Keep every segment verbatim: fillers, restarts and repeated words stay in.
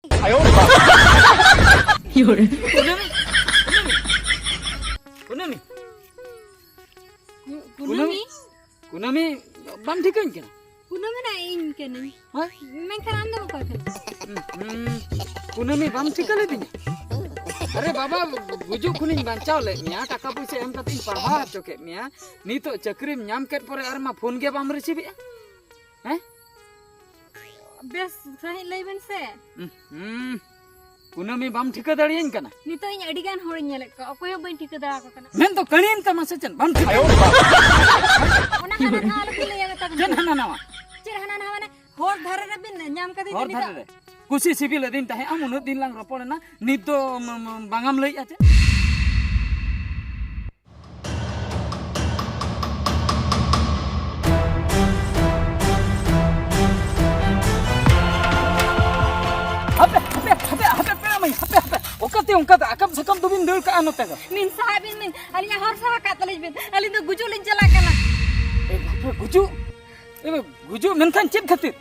ᱠᱩᱱᱟᱹᱢᱤ, ᱠᱩᱱᱟᱹᱢᱤ, ᱠᱩᱱᱟᱹᱢᱤ, ᱠᱩᱱᱟᱹᱢᱤ, ᱵᱟᱢ ᱴᱷᱤᱠᱟᱹᱧ ᱠᱟᱱᱟ? ᱠᱩᱱᱟᱹᱢᱤ ᱱᱟ ᱤᱧ ᱠᱟᱹᱱᱟᱹᱧ᱾ ᱦᱮᱸ? ᱢᱮᱱᱠᱷᱟᱱ ᱟᱢ ᱫᱚ ᱚᱠᱚᱭ ᱠᱟᱱᱟ? ᱦᱩᱸ, ᱦᱩᱸ᱾ ᱠᱩᱱᱟᱹᱢᱤ ᱵᱟᱢ ᱴᱷᱤᱠᱟᱹ ᱞᱮᱫᱤᱧᱟ? ᱟᱨᱮ ᱵᱟᱵᱟ, ᱜᱩᱡᱩᱜ ᱠᱷᱚᱱᱤᱧ ᱵᱟᱧᱪᱟᱣ ᱞᱮᱫ ᱢᱮᱭᱟ, ᱴᱟᱠᱟ ᱯᱩᱭᱥᱟᱹ ᱮᱢ ᱠᱟᱛᱮᱧ ᱯᱟᱲᱦᱟᱣ ᱦᱚᱪᱚ ᱠᱮᱫ ᱢᱮᱭᱟ, ᱱᱤᱛᱚᱜ ᱪᱟᱹᱠᱨᱤᱢ ᱧᱟᱢ ᱠᱮᱫ ᱯᱚᱨᱮ ᱟᱨ ᱢᱟ ᱯᱷᱳᱱ ᱜᱮ ᱵᱟᱢ ᱨᱤᱥᱤᱵᱷ ᱮᱜᱼᱟ᱾ ᱦᱮᱸ? ᱵᱮᱥ ᱥᱟᱺᱦᱤᱡ ᱞᱟᱹᱭ ᱵᱤᱱ ᱥᱮ᱾ ᱦᱩᱸ, ᱦᱩᱸ᱾ ᱠᱩᱱᱟᱹᱢᱤ ᱵᱟᱢ ᱴᱷᱤᱠᱟᱹ ᱫᱟᱲᱮᱭᱟᱹᱧ ᱠᱟᱱᱟ? ᱱᱤᱛᱚᱜ ᱤᱧ ᱟᱹᱰᱤ ᱜᱟᱱ ᱦᱚᱲᱤᱧ ᱧᱮᱞᱮᱫ ᱠᱚᱣᱟ, ᱚᱠᱚᱭ ᱦᱚᱸ ᱵᱟᱹᱧ ᱴᱷᱤᱠᱟᱹ ᱫᱟᱲᱮᱭᱟᱠᱚ ᱠᱟᱱᱟ᱾ ᱢᱮᱱ ᱫᱚ ᱠᱟᱹᱲᱤᱭᱮᱱ ᱛᱟᱢᱟ ᱥᱮ ᱪᱮᱫ? ᱵᱟᱢ ᱴᱷᱤᱠᱟᱹ? ᱚᱱᱟ ᱦᱟᱱᱟ ᱱᱟᱣᱟ ᱟᱞᱚᱵᱤᱱ ᱞᱟᱹᱭᱟ ᱢᱮᱛᱟ ᱵᱤᱱ ᱪᱮᱫ ᱠᱟᱱᱟ᱾ ᱦᱟᱱᱟ ᱱᱟᱣᱟ? ᱪᱮᱫ ᱦᱟᱱᱟ ᱱᱟᱣᱟ ᱢᱟᱱᱮ ᱦᱚᱨ ᱫᱷᱟᱨᱮ ᱨᱮᱵᱤᱱ ᱧᱟᱢ ᱠᱟᱫᱤᱧ ᱦᱚᱨ ᱛᱮ ᱫᱷᱟᱨᱮ ᱱᱤᱛᱚᱜ? ᱨᱮ᱾ ᱠᱩᱥᱤ ᱥᱤᱵᱤᱞ ᱟᱹᱫᱤᱧ ᱛᱟᱦᱮᱸᱫ ᱟᱢ, ᱩᱱᱟᱹᱜ ᱫᱤᱱ ᱞᱟᱝ ᱨᱚᱯᱚᱲ ᱮᱱᱟ, ᱱᱤᱛ ᱫᱚ ᱢ-, ᱢ-, ᱵᱟᱝᱟᱢ ᱞᱟᱹᱭᱮᱫᱼᱟ ᱪᱮᱫ? ᱦᱟᱯᱮ, ᱦᱟᱯᱮ, ᱦᱟᱯᱮ, ᱦᱟᱯᱮ, ᱯᱮᱲᱟ ᱢᱟᱹᱭ, ᱦᱟᱯᱮ, ᱦᱟᱯᱮ᱾ ᱚᱠᱟᱛᱮ ᱚᱱᱠᱟ ᱫᱚ ᱟᱠᱟᱢ ᱥᱟᱠᱟᱢ ᱫᱚᱵᱤᱱ ᱫᱟᱹᱲ ᱠᱟᱜᱼᱟ ᱱᱚᱛᱮ ᱫᱚ? ᱢᱤᱱ ᱥᱟᱦᱟ ᱵᱤᱱ ᱢᱤᱱ, ᱟᱹᱞᱤᱧᱟᱜ ᱦᱚᱨ ᱥᱟᱦᱟ ᱠᱟᱜ ᱛᱟᱹᱞᱤᱧ ᱵᱤᱱ᱾ ᱟᱹᱞᱤᱧ ᱫᱚ ᱜᱩᱡᱩᱜ ᱞᱤᱧ ᱪᱟᱞᱟᱜ ᱠᱟᱱᱟ᱾ ᱮ ᱵᱟᱯᱨᱮ, ᱜᱩᱡᱩᱜ? ᱮ ᱜᱩᱡᱩᱜ, ᱢᱮᱱᱠᱷᱟᱱ ᱪᱮᱫ ᱠᱷᱟᱹᱛᱤᱨ?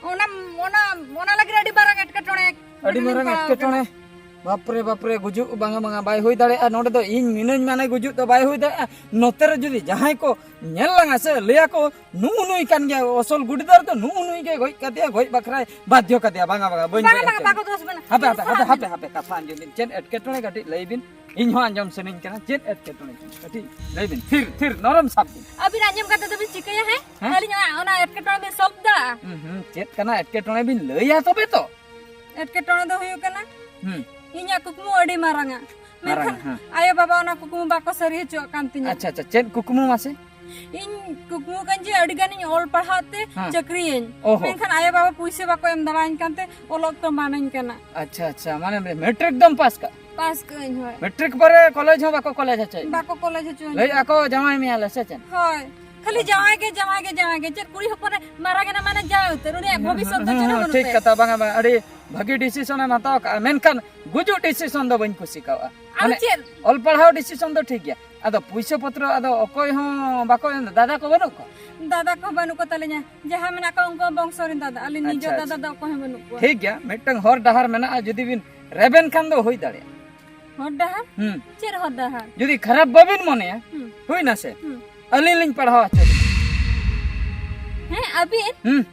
ᱚᱱᱟ, ᱚᱱᱟ, ᱚᱱᱟ ᱞᱟᱹᱜᱤᱫ ᱟᱹᱰᱤ ᱢᱟᱨᱟᱝ ᱮᱴᱠᱮᱴᱚᱬᱮ ᱟᱹᱰᱤ ᱨᱮᱞᱤᱧ ᱢᱟᱨᱟᱝ ᱯᱟᱲᱟᱣ ᱮᱴᱠᱮᱴᱚᱬᱮ᱾ ᱠᱟᱱᱟ᱾ ᱵᱟᱯᱨᱮ, ᱵᱟᱯᱨᱮ, ᱜᱩᱡᱩᱜ ᱵᱟᱝᱟ, ᱵᱟᱝᱟ, ᱵᱟᱭ ᱦᱩᱭ ᱫᱟᱲᱮᱭᱟᱜᱼᱟ᱾ ᱱᱚᱰᱮ ᱫᱚ ᱤᱧ ᱢᱤᱱᱟᱹᱧ ᱢᱟᱱᱮ ᱜᱩᱡᱩᱜ ᱫᱚ ᱵᱟᱭ ᱦᱩᱭ ᱫᱟᱲᱮᱭᱟᱜᱼᱟ᱾ ᱱᱚᱛᱮ ᱨᱮ ᱡᱩᱫᱤ ᱡᱟᱦᱟᱸᱭ ᱠᱚ ᱧᱮᱞ ᱞᱟᱝᱟ ᱥᱮ, ᱞᱟᱹᱭᱟ ᱠᱚ, "ᱱᱩᱜᱼᱩ ᱱᱩᱭ ᱠᱟᱱ ᱜᱮᱭᱟ ᱟᱥᱚᱞ ᱜᱩᱰᱤᱫᱟᱨ ᱫᱚ, ᱱᱩᱜᱼᱩ ᱱᱩᱭ ᱜᱮ ᱜᱚᱡ ᱠᱟᱫᱮᱭᱟ, ᱜᱚᱡ ᱵᱟᱠᱷᱨᱟᱭ ᱵᱟᱫᱽᱫᱷᱚ ᱠᱟᱫᱮᱭᱟ᱾" ᱵᱟᱝᱟ, ᱵᱟᱝᱟ, ᱵᱟᱹᱧ ᱵᱟᱝᱟ, ᱜᱚᱡ ᱵᱟᱝᱟ, ᱦᱚᱪᱚᱭᱟ᱾ ᱵᱟᱠᱚ ᱫᱳᱥ ᱵᱮᱱᱟ᱾ ᱦᱟᱯᱮ, ᱦᱟᱯᱮ, ᱦᱟᱯᱮ, ᱦᱟᱯᱮ, ᱦᱟᱯᱮ, ᱠᱟᱛᱷᱟ ᱟᱸᱡᱚᱢ ᱵᱤᱱ᱾ ᱪᱮᱫ ᱮᱴᱠᱮᱴᱚᱬᱮ ᱠᱟᱹᱴᱤᱡ ᱞᱟᱹᱭ ᱵᱤᱱ᱾ ᱤᱧ ᱦᱚᱸ ᱟᱸᱡᱚᱢ ᱥᱟᱱᱟᱧ ᱠᱟᱱᱟ᱾ ᱪᱮᱫ ᱮᱴᱠᱮᱴᱚᱬᱮ ᱠᱟᱱᱟ? ᱠᱟᱹᱴᱤᱡ ᱞᱟᱹᱭ ᱵᱤᱱ᱾ ᱛᱷᱤᱨ, ᱛᱷᱤᱨ, ᱱᱚᱨᱚᱢ ᱥᱟᱵ ᱵᱤᱱ᱾ ᱟᱹᱵᱤᱱ ᱟᱸᱡᱚᱢ ᱠᱟᱛᱮ ᱫᱚᱵᱤᱱ ᱪᱤᱠᱟᱹᱭᱟ, ᱦᱮᱸ? ᱦᱮᱸ? ᱟᱹᱞᱤᱧ ᱚᱱᱟ, ᱚᱱᱟ ᱮᱴᱠᱮᱴᱚᱬᱮ ᱵᱤᱱ solve ᱫᱟ? ᱦᱩᱸ, ᱦᱩᱸ, ᱪᱮᱫ ᱠᱟᱱᱟ ᱮᱴᱠᱮᱴᱚᱬᱮ ᱵᱤᱱ ᱞᱟᱹᱭᱟ ᱛᱚᱵᱮ ᱛᱚ᱾ ᱮᱴᱠᱮᱴᱚᱬᱮ ᱫᱚ ᱦᱩᱭᱩᱜ ᱠᱟᱱᱟ, ᱦᱩᱸ᱾ ᱤᱧᱟᱹᱜ ᱠᱩᱠᱢᱩ ᱟᱹᱰᱤ ᱢᱟᱨᱟᱝᱟ᱾ ᱢᱟᱨᱟᱝᱟ, ᱢᱮᱱᱠᱷᱟᱱ ᱦᱮᱸ᱾ ᱟᱭᱳ ᱵᱟᱵᱟ ᱚᱱᱟ ᱠᱩᱠᱢᱩ ᱵᱟᱠᱚ ᱥᱟᱹᱨᱤ ᱦᱚᱪᱚᱣᱟᱜ ᱠᱟᱱ ᱛᱤᱧᱟ᱾ ᱟᱪᱪᱷᱟ, ᱟᱪᱪᱷᱟ, ᱪᱮᱫ ᱠᱩᱠᱢᱩ ᱢᱟᱥᱮ? ᱤᱧ ᱠᱩᱠᱢᱩ ᱠᱟᱱ ᱡᱮ ᱟᱹᱰᱤ ᱜᱟᱱᱤᱧ ᱚᱞ ᱯᱟᱲᱦᱟᱜ ᱛᱮ ᱦᱮᱸ᱾ ᱪᱟᱹᱠᱨᱤᱭᱟᱹᱧ᱾ ᱚᱦᱚ᱾ ᱢᱮᱱᱠᱷᱟᱱ ᱟᱭᱳ ᱵᱟᱵᱟ ᱯᱩᱭᱥᱟᱹ ᱵᱟᱠᱚ ᱮᱢ ᱫᱟᱲᱮᱭᱟᱹᱧ ᱠᱟᱱᱛᱮ ᱚᱞᱚᱜ ᱠᱚ ᱢᱟᱱᱟᱧ ᱠᱟᱱᱟ᱾ ᱟᱪᱪᱷᱟ, ᱟᱪᱪᱷᱟ, ᱢᱟᱱᱮ ᱢᱮᱴᱨᱤᱠ ᱫᱚᱢ ᱯᱟᱥ ᱠᱟᱜ? ᱯᱟᱥ ᱠᱟᱹᱜ ᱟᱹᱧ, ᱦᱳᱭ᱾ ᱢᱮᱴᱨᱤᱠ ᱯᱚᱨᱮ ᱠᱚᱞᱮᱡᱽ ᱦᱚᱸ ᱵᱟᱠᱚ ᱠᱚᱞᱮᱡᱽ ᱦᱚᱪᱚᱭᱮᱫ ᱵᱟᱠᱚ ᱠᱚᱞᱮᱡᱽ ᱦᱚᱪᱚᱭᱮᱫ ᱞᱟᱹᱭᱮᱫᱼᱟ ᱠᱚ ᱡᱟᱶᱟᱭ ᱢᱮᱭᱟᱞᱮ ᱥᱮ ᱪᱮᱫ? ᱦᱳᱭ, ᱠᱷᱟᱹᱞᱤ ᱡᱟᱶᱟᱭ ᱜᱮ, ᱡᱟᱶᱟᱭ ᱜᱮ, ᱡᱟᱶᱟᱭ ᱜᱮ᱾ ᱪᱮᱫ ᱠᱩᱲᱤ ᱦᱚᱯᱚᱱᱮ ᱢᱟᱨᱟᱝ ᱮᱱᱟ ᱢᱟᱱᱮ ᱡᱟᱶᱟᱭ ᱩᱛᱟᱹᱨ? ᱩᱱᱤᱭᱟᱜ ᱵᱷᱚᱵᱤᱥᱥᱚᱛ ᱫᱚ ᱪᱮᱫ ᱦᱚᱸ ᱦᱩᱸ, ᱵᱟᱹᱱᱩᱜ ᱴᱷᱤᱠ ᱛᱟᱭᱟ᱾ ᱠᱟᱛᱷᱟ, ᱵᱟᱝᱟ, ᱵᱟᱝᱟ, ᱟᱹᱰᱤ ᱵᱷᱟᱹᱜᱤ decision ᱮᱢ ᱦᱟᱛᱟᱣ ᱠᱟᱜᱼᱟ, ᱢᱮᱱᱠᱷᱟᱱ ᱜᱩᱡᱩᱜ decision ᱫᱚ ᱵᱟᱹᱧ ᱠᱩᱥᱤ ᱠᱟᱣᱟ᱾ ᱟᱫᱚ ᱢᱟᱱᱮ ᱪᱮᱫ? ᱚᱞ ᱯᱟᱲᱦᱟᱣ ᱰᱤᱥᱤᱥᱚᱱ ᱫᱚ ᱴᱷᱤᱠ ᱜᱮᱭᱟ, ᱟᱫᱚ ᱯᱩᱭᱥᱟᱹ ᱯᱚᱛᱨᱚ ᱟᱫᱚ ᱚᱠᱚᱭ ᱦᱚᱸ ᱵᱟᱠᱚ ᱮᱢ ᱮᱫᱟ᱾ ᱫᱟᱫᱟ ᱠᱚ ᱵᱟᱹᱱᱩᱜ ᱠᱚᱣᱟ? ᱫᱟᱫᱟ ᱠᱚ ᱵᱟᱹᱱᱩᱜ ᱠᱚ ᱛᱟᱹᱞᱤᱧᱟ, ᱡᱟᱦᱟᱸ ᱢᱮᱱᱟᱜ ᱠᱚᱣᱟ ᱩᱱᱠᱩ ᱵᱚᱝᱥᱚ ᱨᱮᱱ ᱫᱟᱫᱟ, ᱟᱹᱞᱤᱧ ᱱᱤᱡᱮ ᱟᱪᱪᱷᱟ, ᱫᱟᱫᱟ ᱟᱪᱪᱷᱟ᱾ ᱫᱚ ᱚᱠᱚᱭ ᱦᱚᱸ ᱵᱟᱹᱱᱩᱜ ᱠᱚᱣᱟ᱾ ᱴᱷᱤᱠ ᱜᱮᱭᱟ, ᱢᱤᱫᱴᱟᱝ ᱦᱚᱨ ᱰᱟᱦᱟᱨ ᱢᱮᱱᱟᱜᱼᱟ, ᱡᱩᱫᱤ ᱵᱤᱱ ᱨᱮᱵᱮᱱ ᱠᱷᱟᱱ ᱫᱚ ᱦᱩᱭ ᱫᱟᱲᱮᱭᱟᱜᱼᱟ᱾ ᱦᱚᱨ ᱰᱟᱦᱟᱨ? ᱦᱩᱸ᱾ ᱪᱮᱫ ᱦᱚᱨ ᱰᱟᱦᱟᱨ? ᱡᱩᱫᱤ ᱠᱷᱟᱨᱟᱯ ᱵᱟᱵᱤᱱ ᱢᱚᱱᱮᱭᱟ, ᱦᱩᱸ᱾ ᱦᱩᱭ ᱱᱟ ᱥᱮ? ᱦᱩᱸ᱾ ᱟᱹᱞᱤᱧ ᱞᱤᱧ ᱯᱟᱲᱦᱟᱣ ᱦᱚᱪᱚ ᱵᱤᱱᱟ᱾ ᱦᱮᱸ, ᱟᱹᱵᱤᱱ? ᱦᱩᱸ᱾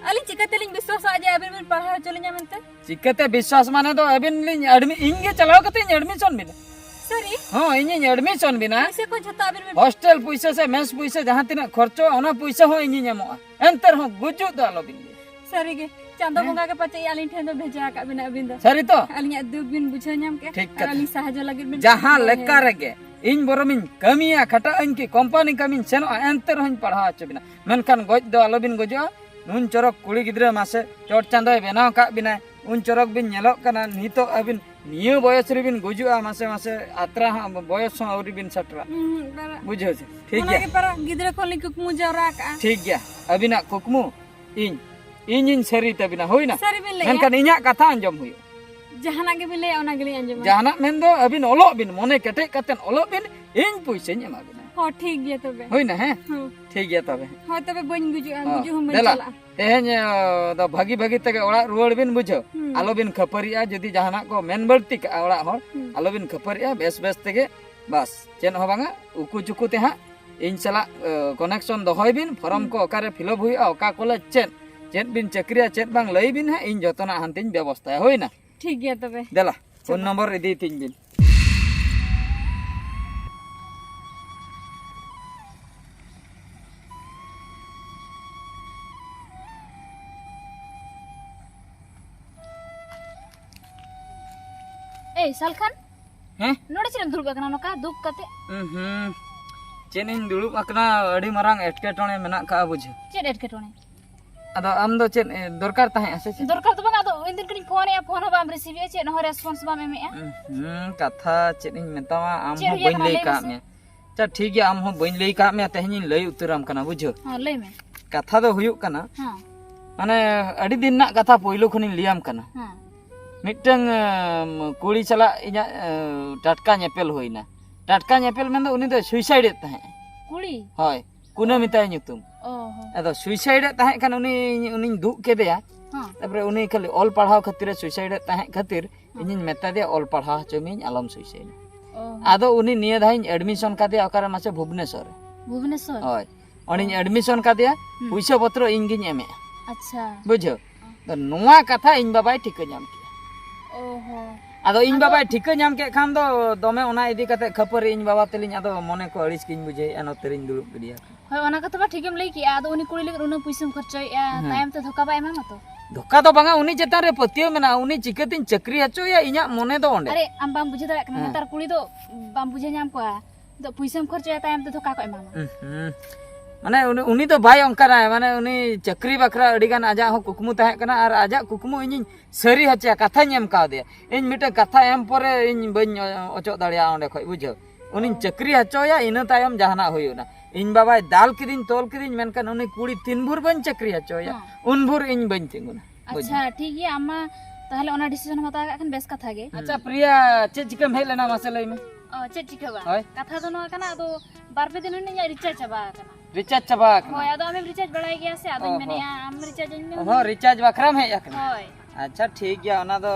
ᱟᱹᱞᱤᱧ ᱪᱤᱠᱟᱹ ᱛᱮᱞᱤᱧ ᱵᱤᱥᱣᱟᱥᱚᱜᱼᱟ ᱡᱮ ᱟᱹᱵᱤᱱ ᱵᱤᱱ ᱯᱟᱲᱦᱟᱣ ᱦᱚᱪᱚ ᱞᱤᱧᱟ ᱢᱮᱱᱛᱮ? ᱪᱤᱠᱟᱹᱛᱮ ᱵᱤᱥᱣᱟᱥ ᱢᱟᱱᱮ ᱫᱚ ᱟᱹᱵᱤᱱ ᱞᱤᱧ ᱮᱰᱢᱤ-, ᱤᱧ ᱜᱮ ᱪᱟᱞᱟᱣ ᱠᱟᱛᱮ ᱤᱧ ᱮᱰᱢᱤᱥᱚᱱ ᱵᱤᱱᱟ᱾ ᱥᱟᱹᱨᱤ? ᱦᱚᱸ, ᱤᱧᱤᱧ ᱮᱰᱢᱤᱥᱚᱱ ᱵᱤᱱᱟ᱾ ᱯᱩᱭᱥᱟᱹ ᱠᱚ ᱡᱷᱚᱛᱚ ᱟᱹᱵᱤᱱ ᱵᱤᱱ ᱦᱚᱥᱴᱮᱞ ᱯᱩᱭᱥᱟᱹ ᱥᱮ ᱢᱮᱥ ᱯᱩᱭᱥᱟᱹ ᱡᱟᱦᱟᱸ ᱛᱤᱱᱟᱹᱜ ᱠᱷᱚᱨᱪᱚᱜᱼᱟ, ᱚᱱᱟ ᱯᱩᱭᱥᱟᱹ ᱦᱚᱸ ᱤᱧᱤᱧ ᱮᱢᱚᱜᱼᱟ᱾ ᱮᱱᱛᱮ ᱨᱮᱦᱚᱸ ᱜᱩᱡᱩᱜ ᱫᱚ ᱟᱞᱚ ᱵᱤᱱ ᱞᱟᱹᱭᱟ᱾ ᱥᱟᱹᱨᱤ ᱜᱮ, ᱪᱟᱸᱫᱚ ᱦᱮᱸ᱾ ᱵᱚᱸᱜᱟ ᱜᱮ ᱯᱟᱪᱮᱫ ᱟᱹᱞᱤᱧ ᱴᱷᱮᱱ ᱫᱚ ᱵᱷᱮᱡᱟ ᱟᱠᱟᱫ ᱵᱤᱱᱟ ᱟᱹᱵᱤᱱ ᱫᱚ᱾ ᱥᱟᱹᱨᱤ ᱛᱚ? ᱟᱹᱞᱤᱧᱟᱜ ᱫᱩᱠ ᱵᱤᱱ ᱵᱩᱡᱷᱟᱹᱣ ᱧᱟᱢ ᱠᱮᱫᱼᱟ᱾ ᱴᱷᱤᱠ ᱟᱨ ᱠᱟᱛᱷᱟ᱾ ᱟᱹᱞᱤᱧ ᱥᱟᱦᱟᱡᱽᱡᱚ ᱞᱟᱹᱜᱤᱫ ᱵᱤᱱ ᱡᱟᱦᱟᱸ ᱦᱳᱭ, ᱞᱮᱠᱟ ᱦᱳᱭ᱾ ᱨᱮᱜᱮ ᱤᱧ ᱵᱚᱨᱚᱢᱤᱧ ᱠᱟᱹᱢᱤᱭᱟ, ᱠᱷᱟᱴᱟᱜ ᱟᱹᱧ ᱠᱤ ᱠᱳᱢᱯᱟᱱᱤ ᱠᱟᱹᱢᱤᱧ ᱥᱮᱱᱚᱜᱼᱟ, ᱮᱱᱛᱮ ᱨᱮᱦᱚᱸᱧ ᱯᱟᱲᱦᱟᱣ ᱦᱚᱪᱚ ᱵᱤᱱᱟ᱾ ᱢᱮᱱᱠᱷᱟᱱ ᱜᱚᱡ ᱫᱚ ᱟᱞᱚ ᱵᱤᱱ ᱜᱚᱡᱚᱜᱼᱟ᱾ ᱱᱩᱱ ᱪᱚᱨᱚᱠ ᱠᱩᱲᱤ ᱜᱤᱫᱽᱨᱟᱹ ᱢᱟᱥᱮ ᱪᱚᱴ ᱪᱟᱸᱫᱚᱭ ᱵᱮᱱᱟᱣ ᱠᱟᱜ ᱵᱤᱱᱟᱭ, ᱩᱱ ᱪᱚᱨᱚᱠ ᱵᱤᱱ ᱧᱮᱞᱚᱜ ᱠᱟᱱᱟ, ᱱᱤᱛᱚᱜ ᱟᱹᱵᱤᱱ ᱱᱤᱭᱟᱹ ᱵᱚᱭᱚᱥ ᱨᱮᱵᱤᱱ ᱜᱩᱡᱩᱜᱼᱟ, ᱢᱟᱥᱮ ᱢᱟᱥᱮ ᱟᱛᱨᱟ ᱦᱚᱸ ᱵᱚᱭᱚᱥ ᱦᱚᱸ ᱟᱹᱣᱨᱤ ᱵᱤᱱ ᱥᱮᱴᱮᱨᱟ᱾ ᱦᱩᱸ, ᱦᱩᱸ, ᱵᱟᱨᱟ-, ᱵᱩᱡᱷᱟᱹᱣ ᱥᱮ? ᱴᱷᱤᱠ ᱚᱱᱟ ᱜᱮᱭᱟ᱾ ᱜᱮ ᱯᱟᱨᱟ ᱜᱤᱫᱽᱨᱟᱹ ᱠᱷᱚᱱ ᱞᱤᱧ ᱠᱩᱠᱢᱩ ᱡᱟᱣᱨᱟ ᱟᱠᱟᱜᱼᱟ᱾ ᱴᱷᱤᱠ ᱜᱮᱭᱟ, ᱟᱹᱵᱤᱱᱟᱜ ᱠᱩᱠᱢᱩ ᱤᱧ, ᱤᱧᱤᱧ ᱥᱟᱹᱨᱤ ᱛᱟᱹᱵᱤᱱᱟ, ᱦᱩᱭᱱᱟ? ᱥᱟᱹᱨᱤ ᱵᱤᱱ ᱞᱟᱹᱭᱮᱜᱼᱟ? ᱢᱮᱱᱠᱷᱟᱱ ᱤᱧᱟᱜ ᱠᱟᱛᱷᱟ ᱟᱸᱡᱚᱢ ᱦᱩᱭᱩᱜᱼᱟ᱾ ᱡᱟᱦᱟᱱᱟᱜ ᱜᱮᱵᱤᱱ ᱞᱟᱹᱭᱟ, ᱚᱱᱟ ᱜᱮᱞᱤᱧ ᱟᱸᱡᱚᱢᱟ᱾ ᱡᱟᱦᱟᱱᱟᱜ ᱢᱮᱱ ᱫᱚ ᱟᱹᱵᱤᱱ ᱚᱞᱚᱜ ᱵᱤᱱ, ᱢᱚᱱᱮ ᱠᱮᱴᱮᱡ ᱠᱟᱛᱮ ᱚᱞᱚᱜ ᱵᱤᱱ, ᱤᱧ ᱯᱩᱭᱥᱟᱹᱧ ᱮᱢᱟ ᱵᱤᱱᱟ᱾ ᱦᱚᱸ, ᱴᱷᱤᱠ ᱜᱮᱭᱟ ᱛᱚᱵᱮ᱾ ᱦᱩᱭᱱᱟ, ᱦᱮᱸ? ᱦᱩᱸ᱾ ᱴᱷᱤᱠ ᱜᱮᱭᱟ ᱛᱚᱵᱮ᱾ ᱦᱳᱭ, ᱛᱚᱵᱮ ᱵᱟᱹᱧ ᱜᱩᱡᱩᱜᱼᱟ, ᱦᱚᱸ, ᱜᱩᱡᱩᱜ ᱦᱚᱸ ᱵᱟᱹᱧ ᱫᱮᱞᱟ᱾ ᱪᱟᱞᱟᱜᱼᱟ᱾ ᱛᱮᱦᱮᱧ, ᱮ, ᱫᱚ ᱵᱷᱟᱹᱜᱤ ᱵᱷᱟᱹᱜᱤ ᱛᱮᱜᱮ ᱚᱲᱟᱜ ᱨᱩᱣᱟᱹᱲ ᱵᱤᱱ ᱵᱩᱡᱷᱟᱹᱣ᱾ ᱦᱩᱸ᱾ ᱟᱞᱚ ᱵᱤᱱ ᱠᱷᱟᱹᱯᱟᱹᱨᱤᱜᱼᱟ, ᱡᱩᱫᱤ ᱡᱟᱦᱟᱱᱟᱜ ᱠᱚ ᱢᱮᱱ ᱵᱟᱹᱲᱛᱤ ᱠᱟᱜᱼᱟ ᱚᱲᱟᱜ ᱦᱚᱲ, ᱦᱩᱸ᱾ ᱟᱞᱚ ᱵᱤᱱ ᱠᱷᱟᱹᱯᱟᱹᱨᱤᱜᱼᱟ, ᱵᱮᱥ ᱵᱮᱥ ᱛᱮᱜᱮ, ᱵᱟᱥ, ᱪᱮᱫ ᱦᱚᱸ ᱵᱟᱝᱟ, ᱩᱠᱩ ᱪᱩᱠᱩ ᱛᱮ ᱦᱟᱸᱜ ᱤᱧ ᱥᱟᱞᱟᱜ, ᱮ, connection ᱫᱚᱦᱚᱭ ᱵᱤᱱ, form ᱦᱩᱸ᱾ ᱠᱚ ᱚᱠᱟᱨᱮ fill up ᱦᱩᱭᱩᱜᱼᱟ, ᱚᱠᱟ ᱠᱚᱞᱮᱡᱽ, ᱪᱮᱫ, ᱪᱮᱫ ᱵᱤᱱ ᱪᱟᱹᱠᱨᱤᱭᱟ, ᱪᱮᱫ ᱵᱟᱝ ᱞᱟᱹᱭ ᱵᱤᱱ ᱦᱟᱸᱜ, ᱤᱧ ᱡᱚᱛᱚᱱᱟᱜ ᱦᱟᱱᱛᱮᱧ ᱵᱮᱵᱚᱥᱛᱷᱟᱭᱟ, ᱦᱩᱭᱱᱟ? ᱴᱷᱤᱠ ᱜᱮᱭᱟ ᱛᱚᱵᱮ᱾ ᱫᱮᱞᱟ, ᱪᱚᱞᱚ᱾ ᱯᱷᱳᱱ ᱱᱚᱢᱵᱚᱨ ᱤᱫᱤ ᱛᱤᱧ ᱵᱤᱱ᱾ ᱮᱭ, ᱥᱟᱞᱠᱷᱟᱱ, ᱦᱮᱸ? ᱱᱚᱰᱮ ᱪᱮᱫ ᱮᱢ ᱫᱩᱲᱩᱵ ᱟᱠᱟᱱᱟ ᱱᱚᱝᱠᱟ ᱫᱩᱠ ᱠᱟᱛᱮ? ᱩᱸ ᱦᱩᱸ᱾ ᱪᱮᱫ ᱤᱧ ᱫᱩᱲᱩᱵ ᱟᱠᱟᱱᱟ, ᱟᱹᱰᱤ ᱢᱟᱨᱟᱝ ᱮᱴᱠᱮᱴᱚᱬᱮ ᱢᱮᱱᱟᱜ ᱠᱟᱜᱼᱟ, ᱵᱩᱡᱷᱟᱹᱣ᱾ ᱪᱮᱫ ᱮᱴᱠᱮᱴᱚᱬᱮ? ᱟᱫᱚ ᱟᱢ ᱫᱚ ᱪᱮᱫ, ᱮ, ᱫᱚᱨᱠᱟᱨ ᱛᱟᱦᱮᱸᱜᱼᱟ ᱥᱮ ᱪᱮᱫ? ᱫᱚᱨᱠᱟᱨ ᱫᱚ ᱵᱟᱝ, ᱟᱫᱚ ᱩᱱ ᱫᱤᱱ ᱠᱷᱚᱱᱤᱧ ᱯᱷᱳᱱᱮᱜᱼᱟ, ᱯᱷᱳᱱ ᱦᱚᱸ ᱵᱟᱢ receiveᱮᱜᱼᱟ, ᱪᱮᱫ ᱦᱚᱸ response ᱵᱟᱢ ᱮᱢᱮᱜᱼᱟ᱾ ᱩᱸ ᱦᱩᱸ, ᱠᱟᱛᱷᱟ ᱪᱮᱫ ᱤᱧ ᱢᱮᱛᱟᱢᱟ, ᱟᱢ ᱪᱮᱫ ᱦᱚᱸ ᱦᱩᱭ ᱵᱟᱹᱧ ᱟᱠᱟᱱᱟ, ᱞᱟᱹᱭ ᱞᱟᱹᱭ ᱠᱟᱜ ᱢᱮᱥᱮ᱾ ᱢᱮᱭᱟ᱾ ᱟᱪᱪᱷᱟ, ᱴᱷᱤᱠ ᱜᱮᱭᱟ, ᱟᱢ ᱦᱚᱸ ᱵᱟᱹᱧ ᱞᱟᱹᱭ ᱠᱟᱜ ᱢᱮᱭᱟ, ᱛᱮᱦᱮᱧᱤᱧ ᱞᱟᱹᱭ ᱩᱛᱟᱹᱨᱟᱢ ᱠᱟᱱᱟ, ᱵᱩᱡᱷᱟᱹᱣ᱾ ᱦᱚᱸ, ᱞᱟᱹᱭ ᱢᱮ᱾ ᱠᱟᱛᱷᱟ ᱫᱚ ᱦᱩᱭᱩᱜ ᱠᱟᱱᱟ, ᱦᱮᱸ᱾ ᱢᱟᱱᱮ, ᱟᱹᱰᱤ ᱫᱤᱱ ᱨᱮᱱᱟᱜ ᱠᱟᱛᱷᱟ ᱯᱳᱭᱞᱳ ᱠᱷᱚᱱᱤᱧ ᱞᱟᱹᱭᱟᱢ ᱠᱟᱱᱟ᱾ ᱦᱮᱸ᱾ ᱢᱤᱫᱴᱟᱝ ᱮᱢ, ᱠᱩᱲᱤ ᱥᱟᱞᱟᱜ ᱤᱧᱟᱹᱜ ᱮ, ᱴᱟᱴᱠᱟ ᱧᱮᱯᱮᱞ ᱦᱩᱭᱱᱟ᱾ ᱴᱟᱴᱠᱟ ᱧᱮᱯᱮᱞ ᱢᱮᱱᱫᱚ ᱩᱱᱤ ᱫᱚ ᱥᱩᱭᱥᱟᱭᱤᱰ ᱮᱫ ᱛᱟᱦᱮᱸᱫ᱾ ᱠᱩᱲᱤ? ᱦᱳᱭ, ᱠᱩᱱᱟᱹᱢᱤ ᱛᱟᱭ ᱧᱩᱛᱩᱢ᱾ ᱚ ᱦᱚᱸ᱾ ᱟᱫᱚ ᱥᱩᱭᱥᱟᱭᱤᱰ ᱮᱫ ᱛᱟᱦᱮᱸ ᱠᱷᱟᱱ ᱩᱱᱤ ᱩᱱᱤᱧ ᱫᱩᱜ ᱠᱮᱫᱮᱭᱟ᱾ ᱦᱚᱸ᱾ ᱛᱟᱯᱚᱨᱮ ᱩᱱᱤ ᱠᱷᱟᱹᱞᱤ ᱚᱞ ᱯᱟᱲᱦᱟᱣ ᱠᱷᱟᱹᱛᱤᱨ ᱮ ᱥᱩᱭᱥᱟᱭᱤᱰ ᱮᱫ ᱛᱟᱦᱮᱸᱫ ᱠᱷᱟᱹᱛᱤᱨ ᱦᱚᱸ᱾ ᱤᱧᱤᱧ ᱢᱮᱛᱟ ᱫᱮᱭᱟ, "ᱚᱞ ᱯᱟᱲᱦᱟᱣ ᱦᱚᱪᱚ ᱢᱤᱭᱟᱹᱧ, ᱟᱞᱚᱢ ᱥᱩᱭᱥᱟᱭᱤᱰ᱾" ᱚ ᱦᱚᱸ᱾ ᱟᱫᱚ ᱩᱱᱤ ᱱᱤᱭᱟᱹ ᱫᱷᱟᱣ ᱤᱧ ᱮᱰᱢᱤᱥᱚᱱ ᱠᱟᱫᱮᱭᱟ ᱚᱠᱟᱨᱮ ᱢᱟᱥᱮ? ᱵᱷᱩᱵᱽᱱᱮᱥᱚᱨ ᱨᱮ᱾ ᱵᱷᱩᱵᱽᱱᱮᱥᱚᱨ? ᱦᱳᱭ, ᱚᱸᱰᱮᱧ ᱮᱰᱢᱤᱥᱚᱱ ᱠᱟᱫᱮᱭᱟ᱾ ᱦᱩᱸ᱾ ᱯᱩᱭᱥᱟᱹ ᱯᱚᱛᱨᱚ ᱤᱧ ᱜᱤᱧ ᱮᱢᱮᱜᱼᱟ᱾ ᱟᱪᱪᱷᱟ᱾ ᱵᱩᱡᱷᱟᱹᱣ? ᱟᱫᱚ ᱱᱚᱣᱟ ᱠᱟᱛᱷᱟ ᱤᱧ ᱵᱟᱵᱟᱭ ᱴᱷᱤᱠᱟᱹ ᱧᱟᱢ ᱠᱮᱜᱼᱟ᱾ ᱚ ᱦᱚᱸ᱾ ᱟᱫᱚ ᱤᱧ ᱟᱫᱚ ᱵᱟᱵᱟᱭ ᱴᱷᱤᱠᱟᱹ ᱧᱟᱢ ᱠᱮᱫ ᱠᱷᱟᱱ ᱫᱚ ᱫᱚᱢᱮ ᱚᱱᱟ ᱤᱫᱤ ᱠᱟᱛᱮ ᱠᱷᱟᱹᱯᱟᱹᱨᱤ ᱤᱧ ᱵᱟᱵᱟ ᱛᱮᱞᱤᱧ ᱟᱫᱚ ᱢᱚᱱᱮ ᱠᱚ ᱟᱹᱲᱤᱥ ᱜᱤᱧ ᱵᱩᱡᱷᱟᱹᱣᱮᱫᱼᱟ, ᱱᱚᱛᱮ ᱨᱤᱧ ᱫᱩᱲᱩᱵ ᱜᱤᱰᱤᱭᱟ᱾ ᱦᱳᱭ, ᱚᱱᱟ ᱠᱟᱛᱷᱟ ᱢᱟ ᱴᱷᱤᱠᱮᱢ ᱞᱟᱹᱭ ᱠᱮᱜᱼᱟ᱾ ᱟᱫᱚ ᱩᱱᱤ ᱠᱩᱲᱤ ᱞᱟᱹᱜᱤᱫ ᱩᱱᱟᱹᱜ ᱯᱩᱭᱥᱟᱹᱢ ᱠᱷᱚᱨᱪᱚᱭᱮᱜᱼᱟ, ᱦᱮᱸ᱾ ᱛᱟᱭᱚᱢ ᱛᱮ ᱫᱷᱳᱠᱟ ᱵᱟᱭ ᱮᱢᱟᱢᱟ ᱛᱚ? ᱫᱷᱳᱠᱟ ᱫᱚ ᱵᱟᱝᱟ, ᱩᱱᱤ ᱪᱮᱛᱟᱱ ᱨᱮ ᱯᱟᱹᱛᱭᱟᱹᱣ ᱢᱮᱱᱟᱜᱼᱟ᱾ ᱩᱱᱤ ᱪᱤᱠᱟᱹᱛᱤᱧ ᱪᱟᱹᱠᱨᱤ ᱦᱚᱪᱚᱭᱟ, ᱤᱧᱟᱹᱜ ᱢᱚᱱᱮ ᱫᱚ ᱚᱸᱰᱮ᱾ ᱟᱨᱮ, ᱟᱢ ᱵᱟᱢ ᱵᱩᱡᱷᱟᱹᱣ ᱫᱟᱲᱮᱭᱟᱜ ᱠᱟᱱᱟ, ᱦᱮᱸ᱾ ᱱᱮᱛᱟᱨ ᱠᱩᱲᱤ ᱫᱚ ᱵᱟᱢ ᱵᱩᱡᱷᱟᱹᱣ ᱧᱟᱢ ᱠᱚᱣᱟ᱾ ᱱᱤᱛᱚᱜ ᱯᱩᱭᱥᱟᱹᱢ ᱠᱷᱚᱨᱪᱚᱭᱟ, ᱛᱟᱭᱚᱢ ᱛᱮ ᱫᱷᱳᱠᱟ ᱠᱚ ᱮᱢᱟᱢᱟ᱾ ᱦᱩᱸ, ᱦᱩᱸ᱾ ᱢᱟᱱᱮ ᱩᱱᱤ, ᱩᱱᱤ ᱫᱚ ᱵᱟᱭ ᱚᱱᱠᱟᱱᱟᱭ, ᱢᱟᱱᱮ ᱩᱱᱤ ᱪᱟᱹᱠᱨᱤ ᱵᱟᱠᱷᱨᱟ ᱟᱹᱰᱤ ᱜᱟᱱ ᱟᱡᱟᱜ ᱦᱚᱸ ᱠᱩᱠᱢᱩ ᱛᱟᱦᱮᱸ ᱠᱟᱱᱟ, ᱟᱨ ᱟᱡᱟᱜ ᱠᱩᱠᱢᱩ ᱤᱧᱤᱧ ᱥᱟᱹᱨᱤ ᱦᱚᱪᱚᱭᱟ, ᱠᱟᱛᱷᱟᱧ ᱮᱢ ᱠᱟᱣᱫᱮᱭᱟ᱾ ᱤᱧ ᱢᱤᱫᱴᱮᱱ ᱠᱟᱛᱷᱟ ᱮᱢ ᱯᱚᱨᱮ ᱤᱧ ᱵᱟᱹᱧ ᱚ-, ᱚᱪᱚᱜ ᱫᱟᱲᱮᱭᱟᱜᱼᱟ ᱚᱸᱰᱮ ᱠᱷᱚᱡ, ᱵᱩᱡᱷᱟᱹᱣ? ᱩᱱᱤᱧ ᱪᱟᱹᱠᱨᱤ ᱦᱚᱪᱚᱭᱟ, ᱤᱱᱟᱹ ᱛᱟᱭᱚᱢ ᱡᱟᱦᱟᱱᱟᱜ ᱦᱩᱭᱩᱜᱼᱟ᱾ ᱤᱧ ᱵᱟᱵᱟᱭ ᱫᱟᱞ ᱠᱤᱫᱤᱧ, ᱛᱚᱞ ᱠᱤᱫᱤᱧ, ᱢᱮᱱᱠᱷᱟᱱ ᱩᱱᱤ ᱠᱩᱲᱤ ᱛᱤᱱ ᱵᱷᱳᱨ ᱵᱟᱹᱧ ᱪᱟᱹᱠᱨᱤ ᱦᱚᱪᱚᱭᱟ, ᱦᱮᱸ᱾ ᱩᱱ ᱵᱷᱳᱨ ᱤᱧ ᱵᱟᱹᱧ ᱛᱤᱸᱜᱩᱱᱟ᱾ ᱵᱩᱡᱷᱟᱹᱣ? ᱟᱪᱪᱷᱟ, ᱴᱷᱤᱠ ᱜᱮᱭᱟ, ᱟᱢ ᱢᱟ ᱛᱟᱦᱚᱞᱮ ᱚᱱᱟ ᱰᱤᱥᱤᱥᱚᱱ ᱦᱟᱛᱟᱣ ᱠᱟᱜ ᱠᱷᱟᱱ ᱵᱮᱥ ᱠᱟᱛᱷᱟ ᱜᱮ᱾ ᱟᱪᱪᱷᱟ ᱯᱨᱤᱭᱟ, ᱪᱮᱫ ᱪᱤᱠᱟᱹᱢ ᱦᱮᱡ ᱞᱮᱱᱟ ᱢᱟᱥᱮ ᱞᱟᱹᱭ ᱢᱮ? ᱚ, ᱪᱮᱫ ᱪᱤᱠᱟᱹ ᱵᱟᱝ? ᱦᱳᱭ᱾ ᱠᱟᱛᱷᱟ ᱫᱚ ᱱᱚᱣᱟ ᱠᱟᱱᱟ, ᱟᱫᱚ ᱵᱟᱨ ᱯᱮ ᱫᱤᱱ ᱦᱩᱭᱱᱟ ᱤᱧᱟᱹᱜ ᱨᱤᱪᱟᱨᱡᱽ ᱪᱟᱵᱟ ᱟᱠᱟᱱᱟ᱾ ᱨᱤᱪᱟᱨᱡᱽ ᱪᱟᱵᱟ ᱟᱠᱟᱱᱟ? ᱦᱳᱭ, ᱟᱫᱚ ᱟᱢᱮᱢ ᱨᱤᱪᱟᱨᱡᱽ ᱵᱟᱲᱟᱭ ᱜᱮᱭᱟ ᱥᱮ, ᱟᱫᱚᱧ ᱚ ᱢᱮᱱᱮᱫᱼᱟ ᱟᱢ ᱨᱤᱪᱟᱨᱡᱽ ᱟᱹᱧ ᱢᱮ᱾ ᱚ ᱦᱚᱸ, ᱨᱤᱪᱟᱨᱡᱽ ᱵᱟᱠᱷᱨᱟᱢ ᱦᱮᱡ ᱟᱠᱟᱱᱟ? ᱦᱳᱭ᱾ ᱟᱪᱪᱷᱟ, ᱴᱷᱤᱠ ᱜᱮᱭᱟ, ᱚᱱᱟ ᱫᱚ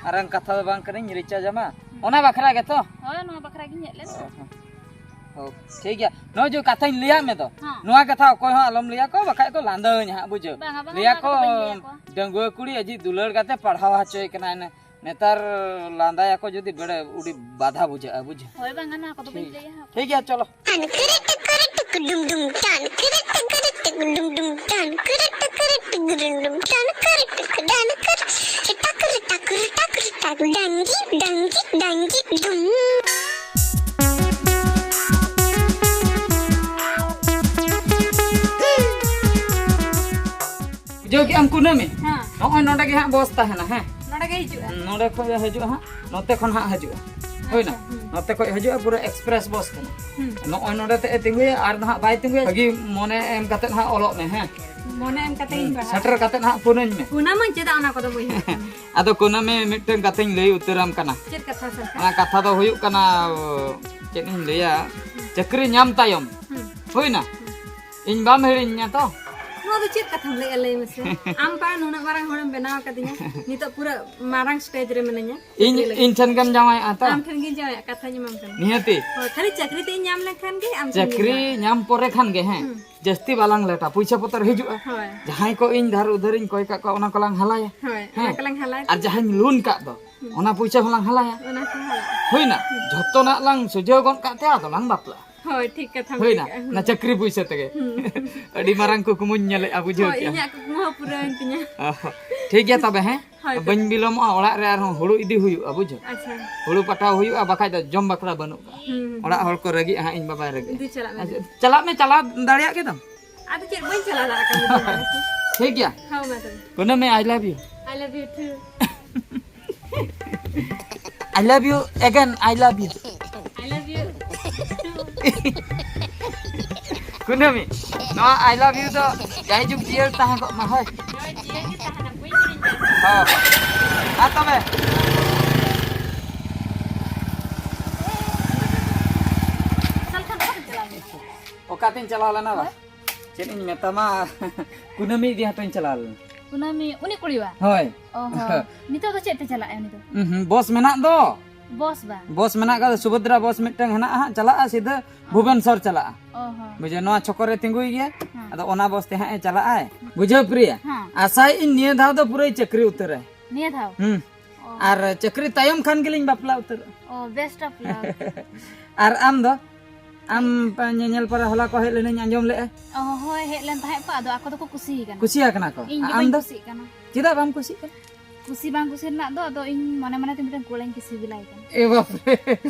ᱢᱟᱨᱟᱝ ᱠᱟᱛᱷᱟ ᱫᱚ ᱵᱟᱝ ᱠᱟᱱᱟᱧ, ᱨᱤᱪᱟᱨᱡᱽ ᱟᱢᱟ᱾ ᱚᱱᱟ ᱵᱟᱠᱷᱨᱟ ᱜᱮᱛᱚ? ᱦᱳᱭ, ᱱᱚᱣᱟ ᱵᱟᱠᱷᱨᱟ ᱜᱤᱧ ᱦᱮᱡ ᱞᱮᱱᱟ᱾ ᱚ ᱦᱚᱸ᱾ ᱦᱳ, ᱴᱷᱤᱠ ᱜᱮᱭᱟ, ᱱᱚᱜᱼᱚᱭ ᱡᱮ ᱠᱟᱛᱷᱟᱧ ᱞᱟᱹᱭᱟᱫ ᱢᱮ ᱫᱚ, ᱦᱮᱸ᱾ ᱱᱚᱣᱟ ᱠᱟᱛᱷᱟ ᱚᱠᱚᱭ ᱦᱚᱸ ᱟᱞᱚᱢ ᱞᱟᱹᱭᱟ ᱠᱚ, ᱵᱟᱠᱷᱟᱡ ᱠᱚ ᱞᱟᱸᱫᱟᱧ ᱦᱟᱸᱜ, ᱵᱩᱡᱷᱟᱹᱣ? ᱵᱟᱝᱟ, ᱵᱟᱝᱟ, ᱞᱟᱹᱭᱟ ᱱᱚᱣᱟ ᱠᱚ, ᱠᱚᱫᱚ ᱵᱟᱹᱧ ᱞᱟᱹᱭᱟ ᱠᱚᱣᱟ᱾ ᱰᱟᱺᱜᱩᱣᱟᱹ ᱠᱩᱲᱤ ᱟᱡᱤᱡ ᱫᱩᱞᱟᱹᱲ ᱠᱟᱛᱮ ᱯᱟᱲᱦᱟᱣ ᱦᱚᱪᱚᱭᱮ ᱠᱟᱱᱟ, ᱮᱱᱮ-, ᱱᱮᱛᱟᱨ ᱞᱟᱸᱫᱟᱭᱟᱠᱚ ᱡᱩᱫᱤ ᱵᱮᱲᱮ, ᱟᱹᱰᱤ ᱵᱟᱫᱷᱟ ᱵᱩᱡᱷᱟᱹᱜᱼᱟ, ᱵᱩᱡᱷᱟᱹᱣ? ᱦᱳᱭ, ᱵᱟᱝᱟ, ᱱᱚᱣᱟ ᱠᱚᱫᱚ ᱵᱟᱹᱧ ᱴᱷᱤᱠ, ᱞᱟᱹᱭᱟ ᱦᱟᱸᱜ᱾ ᱴᱷᱤᱠ ᱜᱮᱭᱟ, ᱪᱚᱞᱚ᱾ ᱴᱟᱱᱠᱨᱤ ᱴᱟᱠᱨᱤ ᱴᱩᱠ ᱰᱩᱢ ᱰᱩᱢ, ᱴᱟᱱᱠᱨᱤ ᱴᱟᱠᱨᱤ ᱴᱩᱠ ᱰᱩᱢ ᱰᱩᱢ, ᱴᱟᱱᱠᱨᱤ ᱴᱟᱠᱨᱤ ᱴᱩᱠ ᱰᱩᱢ ᱰᱩᱢ, ᱴᱟᱱᱠᱨᱤ ᱴᱟᱠᱨᱤ ᱴᱟᱠᱨᱤ ᱴᱟᱠᱨᱤ ᱴᱟᱠᱨᱤ ᱴᱟᱠ, ᱰᱟᱝᱜᱤ ᱰᱟᱝᱜᱤ ᱰᱟᱝᱜᱤ ᱰᱩᱢ᱾ ᱵᱩᱡᱷᱟᱹᱣ ᱠᱮᱜ ᱟᱢ ᱠᱩᱱᱟᱹᱢᱤ? ᱦᱮᱸ᱾ ᱱᱚᱜᱼᱚᱭ ᱱᱚᱰᱮ ᱜᱮ ᱦᱟᱸᱜ ᱵᱚᱥ ᱛᱟᱦᱮᱱᱟ, ᱦᱮᱸ? ᱱᱚᱰᱮ ᱜᱮ ᱦᱤᱡᱩᱜᱼᱟ᱾ ᱱᱚᱰᱮ ᱠᱷᱚᱡ ᱦᱤᱡᱩᱜᱼᱟ ᱦᱟᱸᱜ, ᱱᱚᱛᱮ ᱠᱷᱚᱱ ᱦᱟᱸᱜ ᱦᱤᱡᱩᱜᱼᱟ᱾ ᱦᱩᱭᱱᱟ? ᱟᱪᱪᱷᱟ, ᱦᱩᱸ᱾ ᱱᱚᱛᱮ ᱠᱷᱚᱡ ᱦᱤᱡᱩᱜᱼᱟ, ᱯᱩᱨᱟᱹ ᱮᱠᱥᱯᱨᱮᱥ ᱵᱚᱥ ᱠᱟᱱᱟ᱾ ᱦᱩᱸ᱾ ᱱᱚᱜᱼᱚᱭ ᱱᱚᱰᱮ ᱛᱮ ᱮ ᱛᱤᱸᱜᱩᱭᱟ ᱟᱨ ᱱᱟᱦᱟᱜ ᱵᱟᱭ ᱛᱤᱸᱜᱩᱭᱟ᱾ ᱵᱷᱟᱹᱜᱤ ᱢᱚᱱᱮ ᱮᱢ ᱠᱟᱛᱮ ᱱᱟᱦᱟᱜ ᱚᱞᱚᱜ ᱢᱮ, ᱦᱮᱸ? ᱢᱚᱱᱮ ᱮᱢ ᱠᱟᱛᱮ ᱜᱤᱧ ᱯᱟᱲᱦᱟᱜᱼᱟ᱾ ᱥᱮᱴᱮᱨ ᱠᱟᱛᱮ ᱱᱟᱦᱟᱜ ᱯᱷᱳᱱᱟᱹᱧ ᱢᱮ᱾ ᱯᱷᱳᱱᱟᱢᱟᱹᱧ, ᱪᱮᱫᱟᱜ ᱚᱱᱟ ᱠᱚᱫᱚ ᱵᱟᱹᱧ ᱦᱟᱛᱟᱣᱟ? ᱟᱫᱚ ᱠᱩᱱᱟᱹᱢᱤ, ᱢᱤᱫᱴᱟᱝ ᱠᱟᱛᱷᱟᱧ ᱞᱟᱹᱭ ᱩᱛᱟᱹᱨᱟᱢ ᱠᱟᱱᱟ᱾ ᱪᱮᱫ ᱠᱟᱛᱷᱟ ᱥᱟᱨ? ᱚᱱᱟ ᱠᱟᱛᱷᱟ ᱫᱚ ᱦᱩᱭᱩᱜ ᱠᱟᱱᱟ, ᱪᱮᱫ ᱤᱧ ᱞᱟᱹᱭᱟ, ᱪᱟᱹᱠᱨᱤ ᱧᱟᱢ ᱛᱟᱭᱚᱢ, ᱦᱩᱸ᱾ ᱦᱩᱭᱱᱟ? ᱦᱩᱸ᱾ ᱤᱧ ᱵᱟᱢ ᱦᱤᱲᱤᱧᱟ ᱛᱚ? ᱱᱚᱣᱟ ᱫᱚ ᱪᱮᱫ ᱠᱟᱛᱷᱟᱢ ᱞᱟᱹᱭᱮᱜᱼᱟ, ᱞᱟᱹᱭ ᱢᱮᱥᱮ? ᱟᱢ ᱯᱟᱞᱮ ᱱᱩᱱᱟᱹᱜ ᱢᱟᱨᱟᱝ ᱦᱚᱲᱮᱢ ᱵᱮᱱᱟᱣ ᱟᱠᱟᱫᱤᱧᱟ, ᱱᱤᱛᱚᱜ ᱯᱩᱨᱟᱹ ᱢᱟᱨᱟᱝ ᱥᱴᱮᱡᱽ ᱨᱮ ᱢᱤᱱᱟᱹᱧᱟ᱾ ᱤᱧ, ᱪᱟᱹᱠᱨᱤ ᱞᱟᱹᱜᱤᱫ᱾ ᱤᱧ ᱴᱷᱮᱱ ᱜᱮᱢ ᱡᱟᱶᱟᱭᱚᱜᱼᱟ ᱛᱚ? ᱟᱢ ᱴᱷᱮᱱ ᱜᱤᱧ ᱡᱟᱶᱟᱭᱚᱜᱼᱟ, ᱠᱟᱛᱷᱟᱧ ᱮᱢᱟᱢ ᱠᱟᱱᱟ᱾ ᱱᱤᱦᱟᱹᱛᱤ᱾ ᱦᱳᱭ, ᱠᱷᱟᱹᱞᱤ ᱪᱟᱹᱠᱨᱤ ᱛᱮ ᱤᱧ ᱧᱟᱢ ᱞᱮᱱᱠᱷᱟᱱ ᱜᱮ ᱟᱢ ᱴᱷᱮᱱ ᱜᱤᱧ ᱪᱟᱹᱠᱨᱤ ᱡᱟᱶᱟᱭᱚᱜᱼᱟ᱾ ᱧᱟᱢ ᱯᱚᱨᱮ ᱠᱷᱟᱱ ᱜᱮ, ᱦᱮᱸ, ᱦᱩᱸ᱾ ᱡᱟᱹᱥᱛᱤ ᱵᱟᱞᱟᱝ ᱞᱮᱴᱟ, ᱯᱩᱭᱥᱟᱹ ᱯᱚᱛᱚᱨ ᱦᱤᱡᱩᱜᱼᱟ᱾ ᱦᱳᱭ᱾ ᱡᱟᱦᱟᱸᱭ ᱠᱚ ᱤᱧ ᱫᱷᱟᱨ ᱩᱫᱷᱟᱹᱨᱤᱧ ᱠᱚᱭ ᱠᱟᱜ ᱠᱚᱣᱟ, ᱚᱱᱟ ᱠᱚᱞᱟᱝ ᱦᱟᱞᱟᱭᱟ᱾ ᱦᱳᱭ, ᱦᱮᱸ᱾ ᱚᱱᱟ ᱠᱚᱞᱟᱝ ᱦᱟᱞᱟᱭᱟ᱾ ᱟᱨ ᱡᱟᱦᱟᱸᱧ ᱞᱳᱱ ᱠᱟᱜ ᱫᱚ, ᱦᱩᱸ᱾ ᱚᱱᱟ ᱯᱚᱭᱥᱟ ᱦᱚᱸᱞᱟᱝ ᱦᱟᱞᱟᱭᱟ᱾ ᱚᱱᱟ ᱠᱚ ᱦᱟᱞᱟᱭᱟ᱾ ᱦᱩᱭᱱᱟ? ᱦᱩᱸ᱾ ᱡᱷᱚᱛᱚᱱᱟᱜ ᱞᱟᱝ ᱥᱚᱡᱷᱮ ᱜᱚᱫ ᱠᱟᱜ ᱛᱮ ᱟᱫᱚ ᱞᱟᱝ ᱵᱟᱯᱞᱟᱜᱼᱟ᱾ ᱦᱳᱭ, ᱴᱷᱤᱠ ᱠᱟᱛᱷᱟᱢ ᱦᱩᱭᱱᱟ? ᱞᱟᱹᱭ ᱠᱟᱜᱼᱟ᱾ ᱦᱩᱸ᱾ ᱚᱱᱟ ᱪᱟᱹᱠᱨᱤ ᱯᱩᱭᱥᱟᱹ ᱛᱮᱜᱮ᱾ ᱦᱩᱸ᱾ ᱟᱹᱰᱤ ᱢᱟᱨᱟᱝ ᱠᱩᱠᱢᱩᱧ ᱧᱮᱞᱮᱜᱼᱟ, ᱵᱩᱡᱷᱟᱹᱣ ᱦᱳᱭ, ᱠᱮᱜᱼᱟ᱾ ᱤᱧᱟᱹᱜ ᱠᱩᱠᱢᱩ ᱦᱚᱸ ᱯᱩᱨᱟᱹᱣᱮᱱ ᱛᱤᱧᱟ᱾ ᱚ, ᱴᱷᱤᱠ ᱜᱮᱭᱟ ᱛᱚᱵᱮ, ᱦᱮᱸ? ᱦᱳᱭ, ᱛᱚᱵᱮ᱾ ᱵᱟᱹᱧ ᱵᱤᱞᱚᱢᱚᱜᱼᱟ, ᱚᱲᱟᱜ ᱨᱮ ᱟᱨᱦᱚᱸ ᱦᱩᱲᱩ ᱤᱫᱤ ᱦᱩᱭᱩᱜᱼᱟ, ᱵᱩᱡᱷᱟᱹᱣ? ᱟᱪᱪᱷᱟ᱾ ᱦᱩᱲᱩ ᱯᱟᱴᱟᱣ ᱦᱩᱭᱩᱜᱼᱟ, ᱵᱟᱠᱷᱟᱡ ᱫᱚ ᱡᱚᱢ ᱵᱟᱠᱷᱨᱟ ᱵᱟᱹᱱᱩᱜ ᱠᱟᱜᱼᱟ᱾ ᱦᱩᱸ, ᱦᱩᱸ᱾ ᱚᱲᱟᱜ ᱦᱚᱲ ᱠᱚ ᱨᱟᱹᱜᱤᱜᱼᱟ ᱦᱟᱸᱜ, ᱤᱧ ᱵᱟᱵᱟᱭ ᱨᱟᱹᱜᱤᱜᱼᱟ᱾ ᱤᱫᱤ ᱪᱟᱞᱟᱜ ᱢᱮ᱾ ᱟᱪᱪᱷᱟ, ᱪᱟᱞᱟᱜ ᱢᱮ, ᱪᱟᱞᱟᱣ ᱫᱟᱲᱮᱭᱟᱜ ᱜᱮ ᱫᱚ᱾ ᱟᱫᱚ ᱪᱮᱫ, ᱵᱟᱹᱧ ᱪᱟᱞᱟᱣ ᱫᱟᱲᱮᱭᱟᱜ ᱠᱟᱱᱟ᱾ ᱴᱷᱤᱠ ᱜᱮᱭᱟ᱾ ᱦᱳᱭ, ᱢᱟ ᱛᱚᱵᱮ᱾ ᱠᱩᱱᱟᱹᱢᱤ, I love you. I love you too. I love you again, I love you. I love you too. ᱠᱩᱱᱟᱹᱢᱤ, ᱱᱚᱣᱟ I love you ᱫᱚ ᱡᱟᱭᱡᱩᱜᱽ ᱡᱤᱭᱟᱹᱲ ᱛᱟᱦᱮᱸ ᱠᱚᱜ ᱢᱟ, ᱦᱳᱭ᱾ ᱦᱳᱭ, ᱡᱤᱭᱟᱹᱲ ᱜᱮ ᱛᱟᱦᱮᱱᱟ, ᱵᱟᱹᱧ ᱦᱤᱲᱤᱧᱟ᱾ ᱦᱳᱭ, ᱦᱳᱭ᱾ ᱢᱟ ᱛᱚᱵᱮ᱾ ᱥᱟᱞ ᱠᱷᱟᱱ ᱚᱠᱟᱛᱮᱢ ᱪᱟᱞᱟᱣ ᱞᱮᱱᱟ? ᱚᱠᱟᱛᱮᱧ ᱪᱟᱞᱟᱣ ᱞᱮᱱᱟ ᱵᱟ? ᱦᱳᱭ᱾ ᱪᱮᱫ ᱤᱧ ᱢᱮᱛᱟᱢᱟ, ᱠᱩᱱᱟᱹᱢᱤ ᱤᱫᱤ ᱦᱚᱴᱚᱧ ᱪᱟᱞᱟᱣ ᱞᱮᱱᱟ᱾ ᱠᱩᱱᱟᱹᱢᱤ, ᱩᱱᱤ ᱠᱩᱲᱤ ᱵᱟ? ᱦᱳᱭ᱾ ᱚ ᱦᱚᱸ᱾ ᱱᱤᱛᱚᱜ ᱫᱚ ᱪᱮᱫ ᱛᱮ ᱪᱟᱞᱟᱜᱼᱟ ᱩᱱᱤ ᱫᱚ? ᱩᱸᱦᱩᱸ, ᱵᱚᱥ ᱢᱮᱱᱟᱜ ᱫᱚ᱾ ᱵᱚᱥ ᱵᱟ? ᱵᱚᱥ ᱢᱮᱱᱟᱜ ᱠᱟᱫᱟ, ᱥᱩᱵᱷᱚᱫᱨᱟ ᱵᱚᱥ ᱢᱤᱫᱴᱟᱝ ᱦᱮᱱᱟᱜᱼᱟ ᱦᱟᱸᱜ, ᱪᱟᱞᱟᱜᱼᱟ ᱥᱤᱫᱷᱟᱹ ᱚ᱾ ᱵᱷᱩᱵᱚᱱᱮᱥᱚᱨ ᱪᱟᱞᱟᱜᱼᱟ᱾ ᱚ ᱦᱚᱸ᱾ ᱵᱩᱡᱷᱟᱹᱣ, ᱱᱚᱣᱟ ᱪᱷᱚᱠᱚ ᱨᱮ ᱛᱤᱸᱜᱩᱭ ᱜᱮᱭᱟ᱾ ᱦᱮᱸ᱾ ᱟᱫᱚ ᱚᱱᱟ ᱵᱚᱥ ᱛᱮ ᱦᱟᱸᱜ ᱮ ᱪᱟᱞᱟᱜᱼᱟᱭ᱾ ᱵᱩᱡᱷᱟᱹᱣ ᱯᱨᱤᱭᱟ? ᱦᱮᱸ᱾ ᱟᱥᱟᱭᱮᱫ ᱟᱹᱧ ᱱᱤᱭᱟᱹ ᱫᱷᱟᱣ ᱫᱚ ᱯᱩᱨᱟᱹᱭ ᱪᱟᱹᱠᱨᱤ ᱩᱛᱟᱹᱨᱟ᱾ ᱱᱤᱭᱟᱹ ᱫᱷᱟᱣ? ᱦᱩᱸ᱾ ᱚ᱾ ᱟᱨ ᱪᱟᱹᱠᱨᱤ ᱛᱟᱭᱚᱢ ᱠᱷᱟᱱ ᱜᱮᱞᱤᱧ ᱵᱟᱯᱞᱟ ᱩᱛᱟᱹᱨᱚᱜᱼᱟ᱾ ᱚ, best of luck᱾ ᱟᱨ ᱟᱢ ᱫᱚ? ᱟᱢ ᱯᱟ-, ᱧᱮᱧᱮᱞ ᱯᱟᱨᱟ ᱦᱚᱞᱟ ᱠᱚ ᱦᱮᱡ ᱞᱮᱱᱟᱧ ᱟᱸᱡᱚᱢ ᱞᱮᱜᱼᱟ᱾ ᱚ, ᱦᱳᱭ, ᱦᱮᱡ ᱞᱮᱱ ᱛᱟᱦᱮᱸᱫ ᱠᱚ, ᱟᱫᱚ ᱟᱠᱚ ᱫᱚᱠᱚ ᱠᱩᱥᱤ ᱟᱠᱟᱱᱟ᱾ ᱠᱩᱥᱤ ᱟᱠᱟᱱᱟ ᱠᱚ? ᱤᱧ ᱜᱮ ᱟᱢ ᱵᱟᱹᱧ ᱫᱚ? ᱠᱩᱥᱤᱜ ᱠᱟᱱᱟ᱾ ᱪᱮᱫᱟᱜ ᱵᱟᱢ ᱠᱩᱥᱤᱜ ᱠᱟᱱᱟ? ᱠᱩᱥᱤ ᱵᱟᱝ ᱠᱩᱥᱤ ᱨᱮᱱᱟᱜ ᱫᱚ, ᱟᱫᱚ ᱤᱧ ᱢᱚᱱᱮ ᱢᱚᱱᱮ ᱛᱮ ᱢᱤᱫᱴᱟᱝ ᱠᱚᱲᱟᱧ ᱠᱩᱥᱤ ᱵᱮᱞᱟᱭ ᱠᱟᱱᱟ᱾ ᱮ ᱵᱟᱯ ᱨᱮ,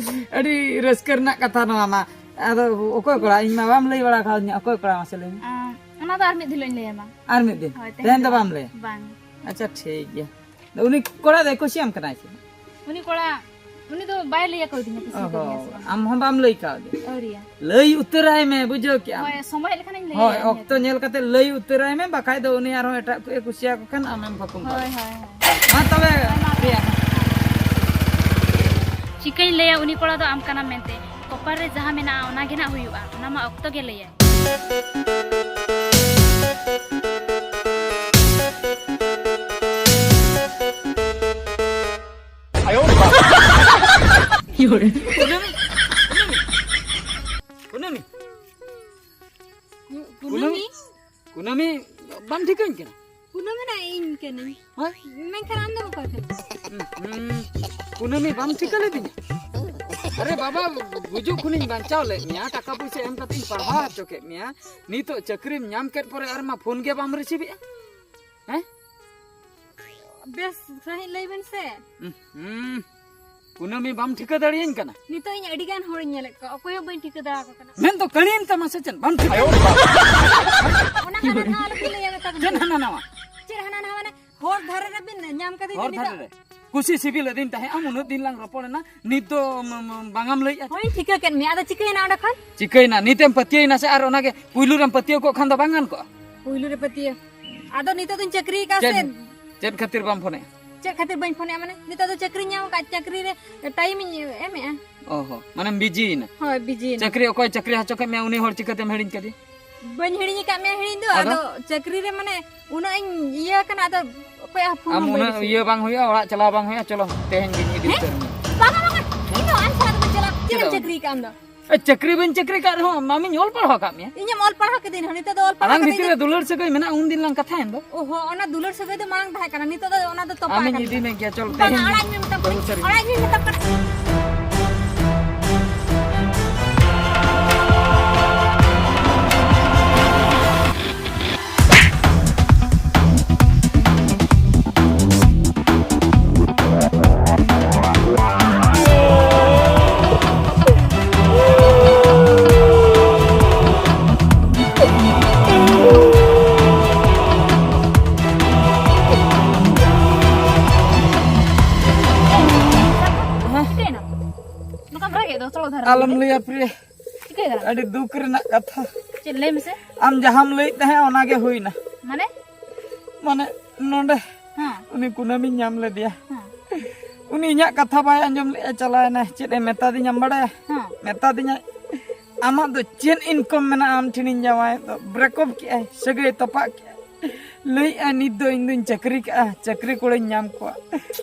ᱟᱹᱰᱤ ᱨᱟᱹᱥᱠᱟᱹ ᱨᱮᱱᱟᱜ ᱠᱟᱛᱷᱟ ᱱᱚᱣᱟ ᱢᱟ᱾ ᱟᱫᱚ ᱚᱠᱚᱭ ᱠᱚᱲᱟ? ᱤᱧ ᱢᱟ ᱵᱟᱢ ᱞᱟᱹᱭ ᱵᱟᱲᱟ ᱠᱟᱣᱫᱤᱧᱟ, ᱚᱠᱚᱭ ᱠᱚᱲᱟ ᱢᱟᱥᱮ ᱞᱟᱹᱭ ᱢᱮ? ᱟᱸ, ᱚᱱᱟ ᱫᱚ ᱟᱨ ᱢᱤᱫ ᱫᱤᱱ ᱦᱤᱞᱳᱜ ᱤᱧ ᱞᱟᱹᱭ ᱟᱢᱟ᱾ ᱟᱨ ᱢᱤᱫ ᱫᱤᱱ? ᱦᱳᱭ, ᱛᱮᱦᱮᱧ ᱛᱮᱦᱮᱧ ᱫᱚ ᱫᱚ ᱵᱟᱢ ᱞᱟᱹᱭᱟ? ᱵᱟᱝ᱾ ᱟᱪᱪᱷᱟ, ᱴᱷᱤᱠ ᱜᱮᱭᱟ᱾ ᱩᱱᱤ ᱠᱚᱲᱟ ᱫᱚᱭ ᱠᱩᱥᱤᱭᱟᱢ ᱠᱟᱱᱟᱭ ᱥᱮ? ᱩᱱᱤ ᱠᱚᱲᱟ ᱩᱱᱤ ᱫᱚ ᱵᱟᱭ ᱞᱟᱹᱭ ᱟᱠᱟᱣᱫᱤᱧᱟ ᱠᱩᱥᱤ ᱚ ᱠᱟᱫᱤᱧᱟ ᱥᱮ ᱦᱚᱸ, ᱵᱟᱝ᱾ ᱟᱢ ᱦᱚᱸ ᱵᱟᱢ ᱞᱟᱹᱭ ᱠᱟᱣᱫᱮᱭᱟ᱾ ᱟᱹᱣᱨᱤᱭᱟ᱾ ᱞᱟᱹᱭ ᱩᱛᱟᱹᱨᱟᱭ ᱢᱮ, ᱵᱩᱡᱷᱟᱹᱣ ᱠᱮᱜᱼᱟᱢ᱾ ᱦᱳᱭ, ᱥᱚᱢᱚᱭ ᱦᱮᱡ ᱞᱮᱠᱷᱟᱱᱤᱧ ᱞᱟᱹᱭᱟ ᱦᱳᱭ, ᱱᱤᱦᱟᱹᱛ᱾ ᱚᱠᱛᱚ ᱧᱮᱞ ᱠᱟᱛᱮ ᱞᱟᱹᱭ ᱩᱛᱟᱹᱨᱟᱭ ᱢᱮ, ᱵᱟᱠᱷᱟᱡ ᱫᱚ ᱩᱱᱤ ᱟᱨᱦᱚᱸ ᱮᱴᱟᱜ ᱠᱚᱭ ᱠᱩᱥᱤᱭᱟᱠᱚ ᱠᱷᱟᱱ ᱟᱢᱮᱢ ᱛᱷᱩᱠᱩᱢ ᱦᱳᱭ, ᱠᱟᱜᱼᱟ᱾ ᱦᱳᱭ, ᱦᱳᱭ᱾ ᱢᱟ ᱛᱚᱵᱮ, ᱦᱳᱭ, ᱢᱟ ᱛᱚᱵᱮ᱾ ᱴᱷᱤᱠᱟᱹᱧ ᱞᱟᱹᱭᱟ ᱩᱱᱤ ᱠᱚᱲᱟ ᱫᱚ ᱟᱢ ᱠᱟᱱᱟᱢ ᱢᱮᱱᱛᱮ᱾ ᱠᱚᱯᱟᱞ ᱨᱮ ᱡᱟᱦᱟᱸ ᱢᱮᱱᱟᱜᱼᱟ, ᱚᱱᱟ ᱜᱮ ᱱᱟᱜ ᱦᱩᱭᱩᱜᱼᱟ, ᱚᱱᱟ ᱢᱟ ᱚᱠᱛᱚ ᱜᱮ ᱞᱟᱹᱭᱟᱭ᱾ ᱠᱩᱱᱟᱹᱢᱤ? ᱠᱩᱱᱟᱹᱢᱤ? ᱠᱩ-, ᱠᱩᱱᱟᱹᱢᱤ? ᱠᱩᱱᱟᱹᱢᱤ? ᱠᱩᱱᱟᱹᱢᱤ, ᱵᱟᱢ ᱴᱷᱤᱠᱟᱹᱧ ᱠᱟᱱᱟ? ᱠᱩᱱᱟᱹᱢᱤ ᱱᱟ ᱤᱧ ᱠᱟᱹᱱᱟᱹᱧ᱾ ᱦᱮᱸ? ᱢᱮᱱᱠᱷᱟᱱ ᱟᱢ ᱫᱚ ᱚᱠᱚᱭ ᱠᱟᱱᱟᱢ? ᱦᱩᱸ, ᱠᱩᱱᱟᱹᱢᱤ, ᱵᱟᱢ ᱴᱷᱤᱠᱟᱹ ᱞᱮᱫᱤᱧᱟ? ᱟᱨᱮ ᱵᱟᱵᱟ, ᱜᱩᱡᱩᱜ ᱠᱷᱚᱱᱤᱧ ᱵᱟᱧᱪᱟᱣ ᱞᱮᱫ ᱢᱮᱭᱟ, ᱴᱟᱠᱟ ᱯᱩᱭᱥᱟᱹ ᱮᱢ ᱠᱟᱛᱮᱧ ᱯᱟᱲᱦᱟᱣ ᱦᱚᱪᱚ ᱠᱮᱫ ᱢᱮᱭᱟ, ᱱᱤᱛᱚᱜ ᱪᱟᱹᱠᱨᱤᱢ ᱧᱟᱢ ᱠᱮᱫ ᱯᱚᱨᱮ ᱟᱨ ᱢᱟ ᱯᱷᱳᱱ ᱜᱮ ᱵᱟᱢ ᱨᱤᱥᱤᱵᱷ ᱮᱜᱼᱟ᱾ ᱦᱮᱸ? ᱵᱮᱥ ᱥᱟᱺᱦᱤᱡ ᱞᱟᱹᱭ ᱵᱮᱱ ᱥᱮ᱾ ᱦᱩᱸ, ᱠᱩᱱᱟᱹᱢᱤ, ᱵᱟᱢ ᱴᱷᱤᱠᱟᱹ ᱫᱟᱲᱮᱭᱟᱹᱧ ᱠᱟᱱᱟ? ᱱᱤᱛᱚᱜ ᱤᱧ ᱟᱹᱰᱤ ᱜᱟᱱ ᱦᱚᱲᱤᱧ ᱧᱮᱞᱮᱫ ᱠᱚᱣᱟ, ᱚᱠᱚᱭ ᱦᱚᱸ ᱵᱟᱹᱧ ᱴᱷᱤᱠᱟᱹ ᱫᱟᱲᱮᱭᱟᱠᱚ ᱠᱟᱱᱟ᱾ ᱢᱮᱱ ᱫᱚ ᱠᱟᱹᱲᱤᱭᱮᱱ ᱛᱟᱢᱟ ᱥᱮ ᱪᱮᱫ? ᱵᱟᱢ ᱴᱷᱤᱠᱟᱹ? ᱚᱱᱟ ᱦᱟᱱᱟ ᱱᱟᱣᱟ ᱟᱞᱚᱯᱮ ᱞᱟᱹᱭᱟ, ᱢᱮᱛᱟ ᱠᱚ ᱪᱮᱫ ᱠᱟᱱᱟ᱾ ᱦᱟᱱᱟ ᱱᱟᱣᱟ? ᱪᱮᱫ ᱦᱟᱱᱟ ᱱᱟᱣᱟ ᱢᱟᱱᱮ? ᱦᱚᱨ ᱫᱷᱟᱨᱮ ᱨᱮᱵᱤᱱ ᱧᱟᱢ ᱠᱟᱫᱮ ᱦᱚᱨ ᱱᱤᱛᱚᱜ? ᱫᱷᱟᱨᱮ ᱨᱮ᱾ ᱠᱩᱥᱤ ᱥᱤᱵᱤᱞ ᱟᱹᱫᱤᱧ ᱛᱟᱦᱮᱸᱜ ᱟᱢ, ᱩᱱᱟᱹᱜ ᱫᱤᱱ ᱞᱟᱝ ᱨᱚᱯᱚᱲ ᱮᱱᱟ, ᱱᱤᱛ ᱫᱚ ᱢ-, ᱢ-, ᱵᱟᱝ ᱮᱢ ᱞᱟᱹᱭᱮᱜᱼᱟ? ᱦᱳᱭ, ᱴᱷᱤᱠᱟᱹ ᱠᱮᱫ ᱢᱮᱭᱟ, ᱟᱫᱚ ᱪᱤᱠᱟᱹᱭᱮᱱᱟ ᱚᱸᱰᱮ ᱠᱷᱚᱱ? ᱪᱤᱠᱟᱹᱭᱮᱱᱟ? ᱱᱤᱛᱮᱢ ᱯᱟᱹᱛᱭᱟᱹᱣᱮᱱᱟ ᱥᱮ? ᱟᱨ ᱚᱱᱟᱜᱮ ᱯᱩᱭᱞᱩ ᱨᱮᱢ ᱯᱟᱹᱛᱭᱟᱹᱣ ᱠᱚᱜ ᱠᱷᱟᱱ ᱫᱚ ᱵᱟᱝ ᱜᱟᱱ ᱠᱚᱜᱼᱟ? ᱯᱩᱭᱞᱩ ᱨᱮ ᱯᱟᱹᱛᱭᱟᱹᱣ᱾ ᱟᱫᱚ ᱱᱤᱛᱚᱜ ᱫᱚᱧ ᱪᱟᱹᱠᱨᱤ ᱟᱠᱟᱫ ᱪᱮᱫ, ᱥᱮ᱾ ᱪᱮᱫ ᱠᱷᱟᱹᱛᱤᱨ ᱵᱟᱢ ᱯᱷᱳᱱᱮᱜᱼᱟ? ᱪᱮᱫ ᱠᱷᱟᱹᱛᱤᱨ ᱵᱟᱹᱧ ᱯᱷᱳᱱᱮᱜᱼᱟ ᱢᱟᱱᱮ? ᱱᱤᱛᱚᱜ ᱫᱚ ᱪᱟᱹᱠᱨᱤᱧ ᱧᱟᱢ ᱟᱠᱟᱫ, ᱪᱟᱹᱠᱨᱤ ᱨᱮ ᱴᱟᱭᱤᱢ ᱤᱧ ᱮᱢᱮᱜᱼᱟ᱾ ᱚ ᱦᱚ, ᱢᱟᱱᱮᱢ ᱵᱤᱡᱤᱭᱮᱱᱟ? ᱦᱳᱭ, ᱵᱤᱡᱤᱭᱮᱱᱟ᱾ ᱪᱟᱹᱠᱨᱤ ᱚᱠᱚᱭ ᱪᱟᱹᱠᱨᱤ ᱦᱚᱪᱚ ᱠᱮᱫ ᱢᱮᱭᱟ, ᱩᱱᱤ ᱦᱚᱲ ᱪᱤᱠᱟᱹᱛᱮᱢ ᱦᱤᱲᱤᱧ ᱠᱮᱫᱮ? ᱵᱟᱹᱧ ᱦᱤᱲᱤᱧ ᱟᱠᱟᱫ ᱢᱮᱭᱟ ᱦᱤᱲᱤᱧ ᱫᱚ, ᱟᱫᱚ? ᱟᱫᱚ ᱪᱟᱹᱠᱨᱤ ᱨᱮ ᱢᱟᱱᱮ ᱩᱱᱟᱹᱜ ᱤᱧ ᱤᱭᱟᱹ ᱟᱠᱟᱱᱟ, ᱟᱫᱚ ᱚᱠᱚᱭᱟᱜ ᱦᱚᱸ ᱯᱷᱳᱱ ᱟᱢ ᱦᱚᱸ ᱵᱟᱹᱧ ᱩᱱᱟᱹᱜ ᱨᱤᱥᱤᱵᱷ᱾ ᱤᱭᱟᱹ ᱵᱟᱝ ᱦᱩᱭᱩᱜᱼᱟ, ᱚᱲᱟᱜ ᱪᱟᱞᱟᱣ ᱵᱟᱝ ᱦᱩᱭᱩᱜᱼᱟ, ᱪᱚᱞᱚ ᱛᱮᱦᱮᱧ ᱜᱤᱧ ᱤᱫᱤ ᱦᱮᱸ? ᱩᱛᱟᱹᱨ ᱢᱮᱭᱟ᱾ ᱵᱟᱝᱟ, ᱵᱟᱝᱟ, ᱤᱧ ᱫᱚ ᱟᱢ ᱥᱟᱞᱟᱜ ᱫᱚ ᱵᱟᱹᱧ ᱪᱟᱞᱟᱜᱼᱟ᱾ ᱪᱮᱫ ᱮᱢ ᱪᱮᱫᱟᱜ? ᱪᱟᱹᱠᱨᱤ ᱟᱠᱟᱫ ᱟᱢ ᱫᱚ? ᱮ, ᱪᱟᱹᱠᱨᱤ ᱵᱟᱹᱧ ᱪᱟᱹᱠᱨᱤ ᱟᱠᱟᱫ ᱨᱮᱦᱚᱸ ᱢᱟᱢᱤᱧ ᱚᱞ ᱯᱟᱲᱦᱟᱣ ᱟᱠᱟᱫ ᱢᱮᱭᱟ᱾ ᱤᱧᱮᱢ ᱚᱞ ᱯᱟᱲᱦᱟᱣ ᱠᱤᱫᱤᱧ ᱨᱮᱦᱚᱸ, ᱱᱤᱛᱚᱜ ᱫᱚ ᱚᱞ ᱯᱟᱲᱦᱟᱣ ᱟᱞᱟᱝ ᱠᱟᱛᱮ ᱵᱷᱤᱛᱤᱨ ᱤᱧ ᱨᱮ ᱫᱩᱞᱟᱹᱲ ᱥᱟᱹᱜᱟᱹᱭ ᱢᱮᱱᱟᱜᱼᱟ, ᱩᱱ ᱫᱤᱱ ᱞᱟᱝ ᱠᱟᱛᱷᱟᱭᱮᱱ ᱫᱚ᱾ ᱚ ᱦᱚᱸ, ᱚᱱᱟ ᱫᱩᱞᱟᱹᱲ ᱥᱟᱹᱜᱟᱹᱭ ᱫᱚ ᱢᱟᱲᱟᱝ ᱛᱟᱦᱮᱸ ᱠᱟᱱᱟ, ᱱᱤᱛᱚᱜ ᱫᱚ ᱚᱱᱟ ᱫᱚ ᱛᱚᱯᱟ ᱟᱢᱤᱧ ᱟᱠᱟᱱᱟ᱾ ᱤᱫᱤ ᱢᱮ ᱜᱮᱭᱟ, ᱪᱚᱞ, ᱵᱟᱝᱟ, ᱛᱮᱦᱮᱧ ᱟᱲᱟᱜ ᱤᱧ ᱢᱮ ᱢᱮᱛᱟᱢ ᱠᱟᱱᱟ᱾ ᱵᱟᱹᱦᱩ ᱥᱟᱹᱨᱤ ᱟᱲᱟᱜ ᱤᱧ ᱢᱮ ᱢᱮᱛᱟᱢ ᱠᱟᱱᱟ᱾ ᱫᱚ ᱥᱚᱲᱚ ᱫᱷᱟᱨᱟ ᱟᱞᱚᱢ ᱜᱮ᱾ ᱞᱟᱹᱭᱟ ᱯᱨᱤᱭᱟ᱾ ᱪᱤᱠᱟᱹᱭ ᱠᱟᱱᱟ? ᱟᱹᱰᱤ ᱫᱩᱠ ᱨᱮᱱᱟᱜ ᱠᱟᱛᱷᱟ᱾ ᱪᱮᱫ? ᱞᱟᱹᱭ ᱢᱮᱥᱮ᱾ ᱟᱢ ᱡᱟᱦᱟᱸᱢ ᱞᱟᱹᱭᱮᱫ ᱛᱟᱦᱮᱸᱫ, ᱚᱱᱟ ᱜᱮ ᱦᱩᱭᱱᱟ᱾ ᱢᱟᱱᱮ? ᱢᱟᱱᱮ, ᱱᱚᱰᱮ ᱦᱮᱸ᱾ ᱩᱱᱤ ᱠᱩᱱᱟᱹᱢᱤᱧ ᱧᱟᱢ ᱞᱮᱫᱮᱭᱟ᱾ ᱦᱮᱸ᱾ ᱩᱱᱤ ᱤᱧᱟᱹᱜ ᱠᱟᱛᱷᱟ ᱵᱟᱭ ᱟᱸᱡᱚᱢ ᱞᱮᱫᱼᱟ, ᱪᱟᱞᱟᱣᱮᱱᱟᱭ᱾ ᱪᱮᱫ ᱮ ᱢᱮᱛᱟᱫᱤᱧᱟᱢ ᱵᱟᱲᱟᱭᱟ? ᱦᱮᱸ᱾ ᱢᱮᱛᱟᱫᱤᱧᱟᱭ, "ᱟᱢᱟᱜ ᱫᱚ ᱪᱮᱫ income ᱢᱮᱱᱟᱜᱼᱟ ᱟᱢ ᱴᱷᱮᱱᱤᱧ ᱡᱟᱶᱟᱭᱚᱜ ᱫᱚ?" breakup ᱠᱮᱜᱼᱟᱭ, ᱥᱟᱹᱜᱟᱹᱭ ᱛᱚᱯᱟᱜ ᱠᱮᱜᱼᱟᱭ᱾ ᱞᱟᱹᱭᱮᱜᱼᱟᱭ, "ᱱᱤᱛ ᱫᱚ ᱤᱧ ᱫᱚᱧ ᱪᱟᱹᱠᱨᱤ ᱠᱟᱜᱼᱟ, ᱪᱟᱹᱠᱨᱤ ᱠᱩᱲᱟᱹᱧ ᱧᱟᱢ ᱠᱚᱣᱟ,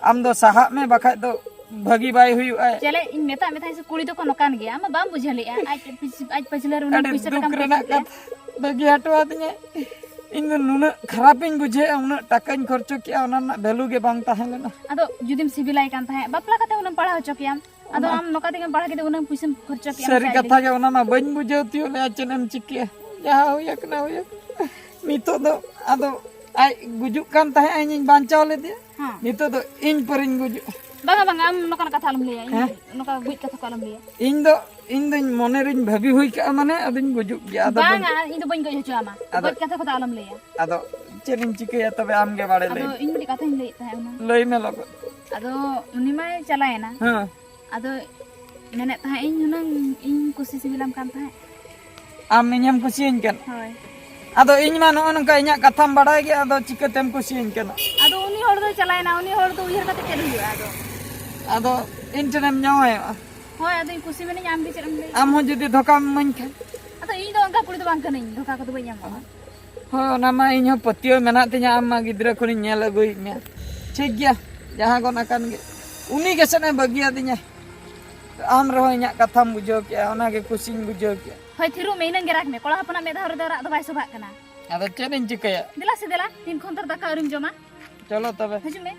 ᱟᱢ ᱫᱚ ᱥᱟᱦᱟᱜ ᱢᱮ, ᱵᱟᱠᱷᱟᱡ ᱫᱚ ᱵᱷᱟᱹᱜᱤ ᱵᱟᱭ ᱦᱩᱭᱩᱜᱼᱟ᱾" ᱪᱮᱞᱮ ᱤᱧ ᱢᱮᱛᱟᱜ ᱢᱮ ᱛᱟᱦᱮᱸᱫ ᱥᱮ, ᱠᱩᱲᱤ ᱫᱚᱠᱚ ᱱᱚᱝᱠᱟᱱ ᱜᱮᱭᱟ, ᱟᱢ ᱢᱟ ᱵᱟᱢ ᱵᱩᱡᱷᱟᱹᱣ ᱞᱮᱜᱼᱟ᱾ ᱟᱡ ᱯᱤᱪ-, ᱟᱡ ᱯᱟᱹᱪᱷᱞᱟᱹ ᱨᱮ ᱩᱱᱟᱹᱜ ᱟᱹᱰᱤ ᱯᱩᱭᱥᱟᱹ ᱫᱩᱠ ᱴᱟᱠᱟᱢ ᱨᱮᱱᱟᱜ ᱠᱷᱚᱨᱪᱟ ᱠᱮᱜᱼᱟ᱾ ᱠᱟᱛᱷᱟ, ᱵᱟᱹᱜᱤ ᱦᱚᱴᱚ ᱟᱹᱫᱤᱧᱟᱭ᱾ ᱤᱧ ᱫᱚ ᱱᱩᱱᱟᱹᱜ ᱠᱷᱟᱨᱟᱯᱤᱧ ᱵᱩᱡᱷᱟᱹᱣᱮᱜᱼᱟ, ᱩᱱᱟᱹᱜ ᱴᱟᱠᱟᱧ ᱠᱷᱚᱨᱪᱚ ᱠᱮᱜᱼᱟ, ᱚᱱᱟ ᱨᱮᱱᱟᱜ value ᱜᱮ ᱵᱟᱝ ᱛᱟᱦᱮᱸ ᱞᱮᱱᱟ᱾ ᱟᱫᱚ ᱡᱩᱫᱤᱢ ᱥᱤᱵᱤᱞᱟᱭ ᱠᱟᱱ ᱛᱟᱦᱮᱸᱫ, ᱵᱟᱯᱞᱟ ᱠᱟᱛᱮ ᱦᱩᱱᱟᱹᱝ ᱯᱟᱲᱦᱟᱣ ᱦᱚᱪᱚ ᱠᱮᱭᱟᱢ᱾ ᱟᱫᱚ ᱚᱱᱟ ᱟᱢ ᱱᱚᱝᱠᱟ ᱛᱮᱜᱮᱢ ᱯᱟᱲᱦᱟᱣ ᱠᱮᱫᱮ, ᱩᱱᱟᱹᱝ ᱯᱩᱭᱥᱟᱹᱢ ᱠᱷᱚᱨᱪᱟ ᱠᱮᱜᱼᱟ, ᱥᱟᱹᱨᱤ ᱢᱟᱥᱮ ᱟᱡ ᱠᱟᱛᱷᱟ ᱞᱟᱹᱜᱤᱫ᱾ ᱜᱮ, ᱚᱱᱟ ᱢᱟ ᱵᱟᱹᱧ ᱵᱩᱡᱷᱟᱹᱣ ᱛᱤᱭᱳᱜ ᱞᱮᱜᱼᱟ, ᱪᱮᱫ ᱮᱢ ᱪᱤᱠᱟᱹᱭᱟ? ᱡᱟᱦᱟᱸ ᱦᱩᱭ ᱟᱠᱟᱱᱟ, ᱦᱩᱭ ᱟᱠᱟᱱᱟ᱾ ᱱᱤᱛᱚᱜ ᱫᱚ ᱟᱫᱚ ᱟᱡ ᱜᱩᱡᱩᱜ ᱠᱟᱱ ᱛᱟᱦᱮᱸᱫ, ᱤᱧᱤᱧ ᱵᱟᱧᱪᱟᱣ ᱞᱮᱫᱮᱭᱟ᱾ ᱦᱮᱸ᱾ ᱱᱤᱛᱚᱜ ᱫᱚ ᱤᱧ ᱯᱟᱹᱨᱤᱧ ᱜᱩᱡᱩᱜᱼᱟ᱾ ᱵᱟᱝᱟ, ᱵᱟᱝᱟ, ᱟᱢ ᱱᱚᱝᱠᱟᱱ ᱠᱟᱛᱷᱟ ᱟᱞᱚᱢ ᱞᱟᱹᱭᱟ᱾ ᱤᱧ ᱦᱮᱸ? ᱱᱚᱝᱠᱟ ᱜᱚᱡ ᱠᱟᱛᱷᱟ ᱠᱚ ᱟᱞᱚᱢ ᱞᱟᱹᱭᱟ᱾ ᱤᱧ ᱫᱚ, ᱤᱧ ᱫᱚᱧ ᱢᱚᱱᱮ ᱨᱤᱧ ᱵᱷᱟᱹᱵᱤ ᱦᱩᱭ ᱠᱟᱜᱼᱟ, ᱢᱟᱱᱮ ᱟᱫᱚᱧ ᱜᱩᱡᱩᱜ ᱜᱮᱭᱟ᱾ ᱟᱫᱚ ᱵᱟᱹᱧ ᱵᱟᱝᱟ, ᱤᱧ ᱫᱚ ᱵᱟᱹᱧ ᱜᱚᱡ ᱦᱚᱪᱚ ᱟᱢᱟ᱾ ᱟᱫᱚ ᱜᱚᱡ ᱠᱟᱛᱷᱟ ᱠᱚᱫᱚ ᱟᱞᱚᱢ ᱞᱟᱹᱭᱟ᱾ ᱟᱫᱚ ᱪᱮᱫ ᱤᱧ ᱪᱤᱠᱟᱹᱭᱟ ᱛᱚᱵᱮ, ᱟᱢ ᱜᱮ ᱵᱟᱲᱟᱭ ᱟᱫᱚ ᱞᱟᱹᱭ ᱢᱮ᱾ ᱤᱧ ᱢᱤᱫᱴᱤᱡ ᱠᱟᱛᱷᱟᱧ ᱞᱟᱹᱭᱮᱫ ᱛᱟᱦᱮᱸᱫ ᱦᱩᱱᱟᱹᱝ᱾ ᱞᱟᱹᱭ ᱢᱮ ᱞᱚᱜᱚᱱ᱾ ᱟᱫᱚ ᱩᱱᱤ ᱢᱟᱭ ᱪᱟᱞᱟᱣᱮᱱᱟ᱾ ᱦᱮᱸ᱾ ᱟᱫᱚ ᱢᱮᱱᱮᱫ ᱛᱟᱦᱮᱸᱫ ᱤᱧ ᱦᱩᱱᱟᱹᱝ ᱤᱧ ᱠᱩᱥᱤ ᱥᱤᱵᱤᱞᱟᱢ ᱠᱟᱱ ᱛᱟᱦᱮᱸᱫ᱾ ᱟᱢ ᱤᱧᱮᱢ ᱠᱩᱥᱤᱭᱟᱹᱧ ᱠᱟᱱ? ᱦᱳᱭ᱾ ᱟᱫᱚ ᱤᱧ ᱢᱟ ᱱᱚᱜᱼᱚ ᱱᱚᱝᱠᱟ ᱤᱧᱟᱹᱜ ᱠᱟᱛᱷᱟᱢ ᱵᱟᱲᱟᱭ ᱜᱮᱭᱟ, ᱟᱫᱚ ᱪᱤᱠᱟᱹᱛᱮᱢ ᱠᱩᱥᱤᱭᱟᱹᱧ ᱠᱟᱱᱟ? ᱟᱫᱚ ᱩᱱᱤ ᱦᱚᱲ ᱫᱚᱭ ᱪᱟᱞᱟᱣᱮᱱᱟ, ᱩᱱᱤ ᱦᱚᱲ ᱫᱚ ᱩᱭᱦᱟᱹᱨ ᱠᱟᱛᱮ ᱪᱮᱫ ᱦᱩᱭᱩᱜᱼᱟ ᱟᱫᱚ? ᱟᱫᱚ ᱤᱧ ᱴᱷᱮᱱᱮᱢ ᱡᱟᱶᱟᱭᱚᱜᱼᱟ? ᱦᱳᱭ, ᱟᱫᱚ ᱤᱧ ᱠᱩᱥᱤ ᱢᱮᱱᱟᱹᱧ, ᱟᱢ ᱜᱮ ᱪᱮᱫ ᱮᱢ ᱞᱟᱹᱭᱟ? ᱟᱢ ᱦᱚᱸ ᱡᱩᱫᱤ ᱫᱷᱳᱠᱟᱢ ᱤᱢᱟᱹᱧ ᱠᱷᱟᱱ? ᱟᱫᱚ ᱤᱧ ᱫᱚ ᱚᱱᱠᱟ ᱠᱩᱲᱤ ᱫᱚ ᱵᱟᱝ ᱠᱟᱹᱱᱟᱹᱧ, ᱫᱷᱳᱠᱟ ᱠᱚᱫᱚ ᱵᱟᱹᱧ ᱮᱢᱚᱜᱼᱟ᱾ ᱦᱳᱭ, ᱚᱱᱟ ᱢᱟ ᱤᱧ ᱦᱚᱸ ᱯᱟᱹᱛᱭᱟᱹᱣ ᱢᱮᱱᱟᱜ ᱛᱤᱧᱟᱹ, ᱟᱢ ᱢᱟ ᱜᱤᱫᱽᱨᱟᱹ ᱠᱷᱚᱱᱤᱧ ᱧᱮᱞ ᱟᱹᱜᱩᱭᱮᱫ ᱢᱮᱭᱟ᱾ ᱴᱷᱤᱠ ᱜᱮᱭᱟ, ᱡᱟᱦᱟᱸ ᱜᱚᱱ ᱟᱠᱟᱱ ᱜᱮ᱾ ᱩᱱᱤ ᱜᱮᱥᱮ ᱮ ᱵᱟᱹᱜᱤᱭᱟᱫᱤᱧᱟ᱾ ᱟᱢ ᱨᱮᱦᱚᱸ ᱤᱧᱟᱹᱜ ᱠᱟᱛᱷᱟᱢ ᱵᱩᱡᱷᱟᱹᱣ ᱠᱮᱜᱼᱟ, ᱚᱱᱟᱜᱮ ᱠᱩᱥᱤᱧ ᱵᱩᱡᱷᱟᱹᱣ ᱠᱮᱜᱼᱟ᱾ ᱦᱳᱭ, ᱛᱷᱤᱨᱚᱜ ᱢᱮ, ᱤᱱᱟᱹᱝ ᱜᱮ ᱨᱟᱜᱽ ᱢᱮ᱾ ᱠᱚᱲᱟ ᱦᱚᱯᱚᱱᱟᱜ ᱢᱮᱫ ᱫᱷᱟᱣ ᱨᱮᱫᱚ ᱨᱟᱜ ᱫᱚ ᱵᱟᱭ ᱥᱚᱵᱷᱟᱜ ᱠᱟᱱᱟ᱾ ᱟᱫᱚ ᱪᱮᱫ ᱤᱧ ᱪᱤᱠᱟᱹᱭᱟ? ᱫᱮᱞᱟ ᱥᱮ ᱫᱮᱞᱟ, ᱛᱤᱱ ᱠᱷᱚᱱ ᱫᱚ ᱫᱟᱠᱟ ᱟᱹᱣᱨᱤᱢ ᱡᱚᱢᱟ? ᱪᱚᱞᱚ ᱛᱚᱵᱮ᱾ ᱦᱤᱡᱩᱜ ᱢᱮ᱾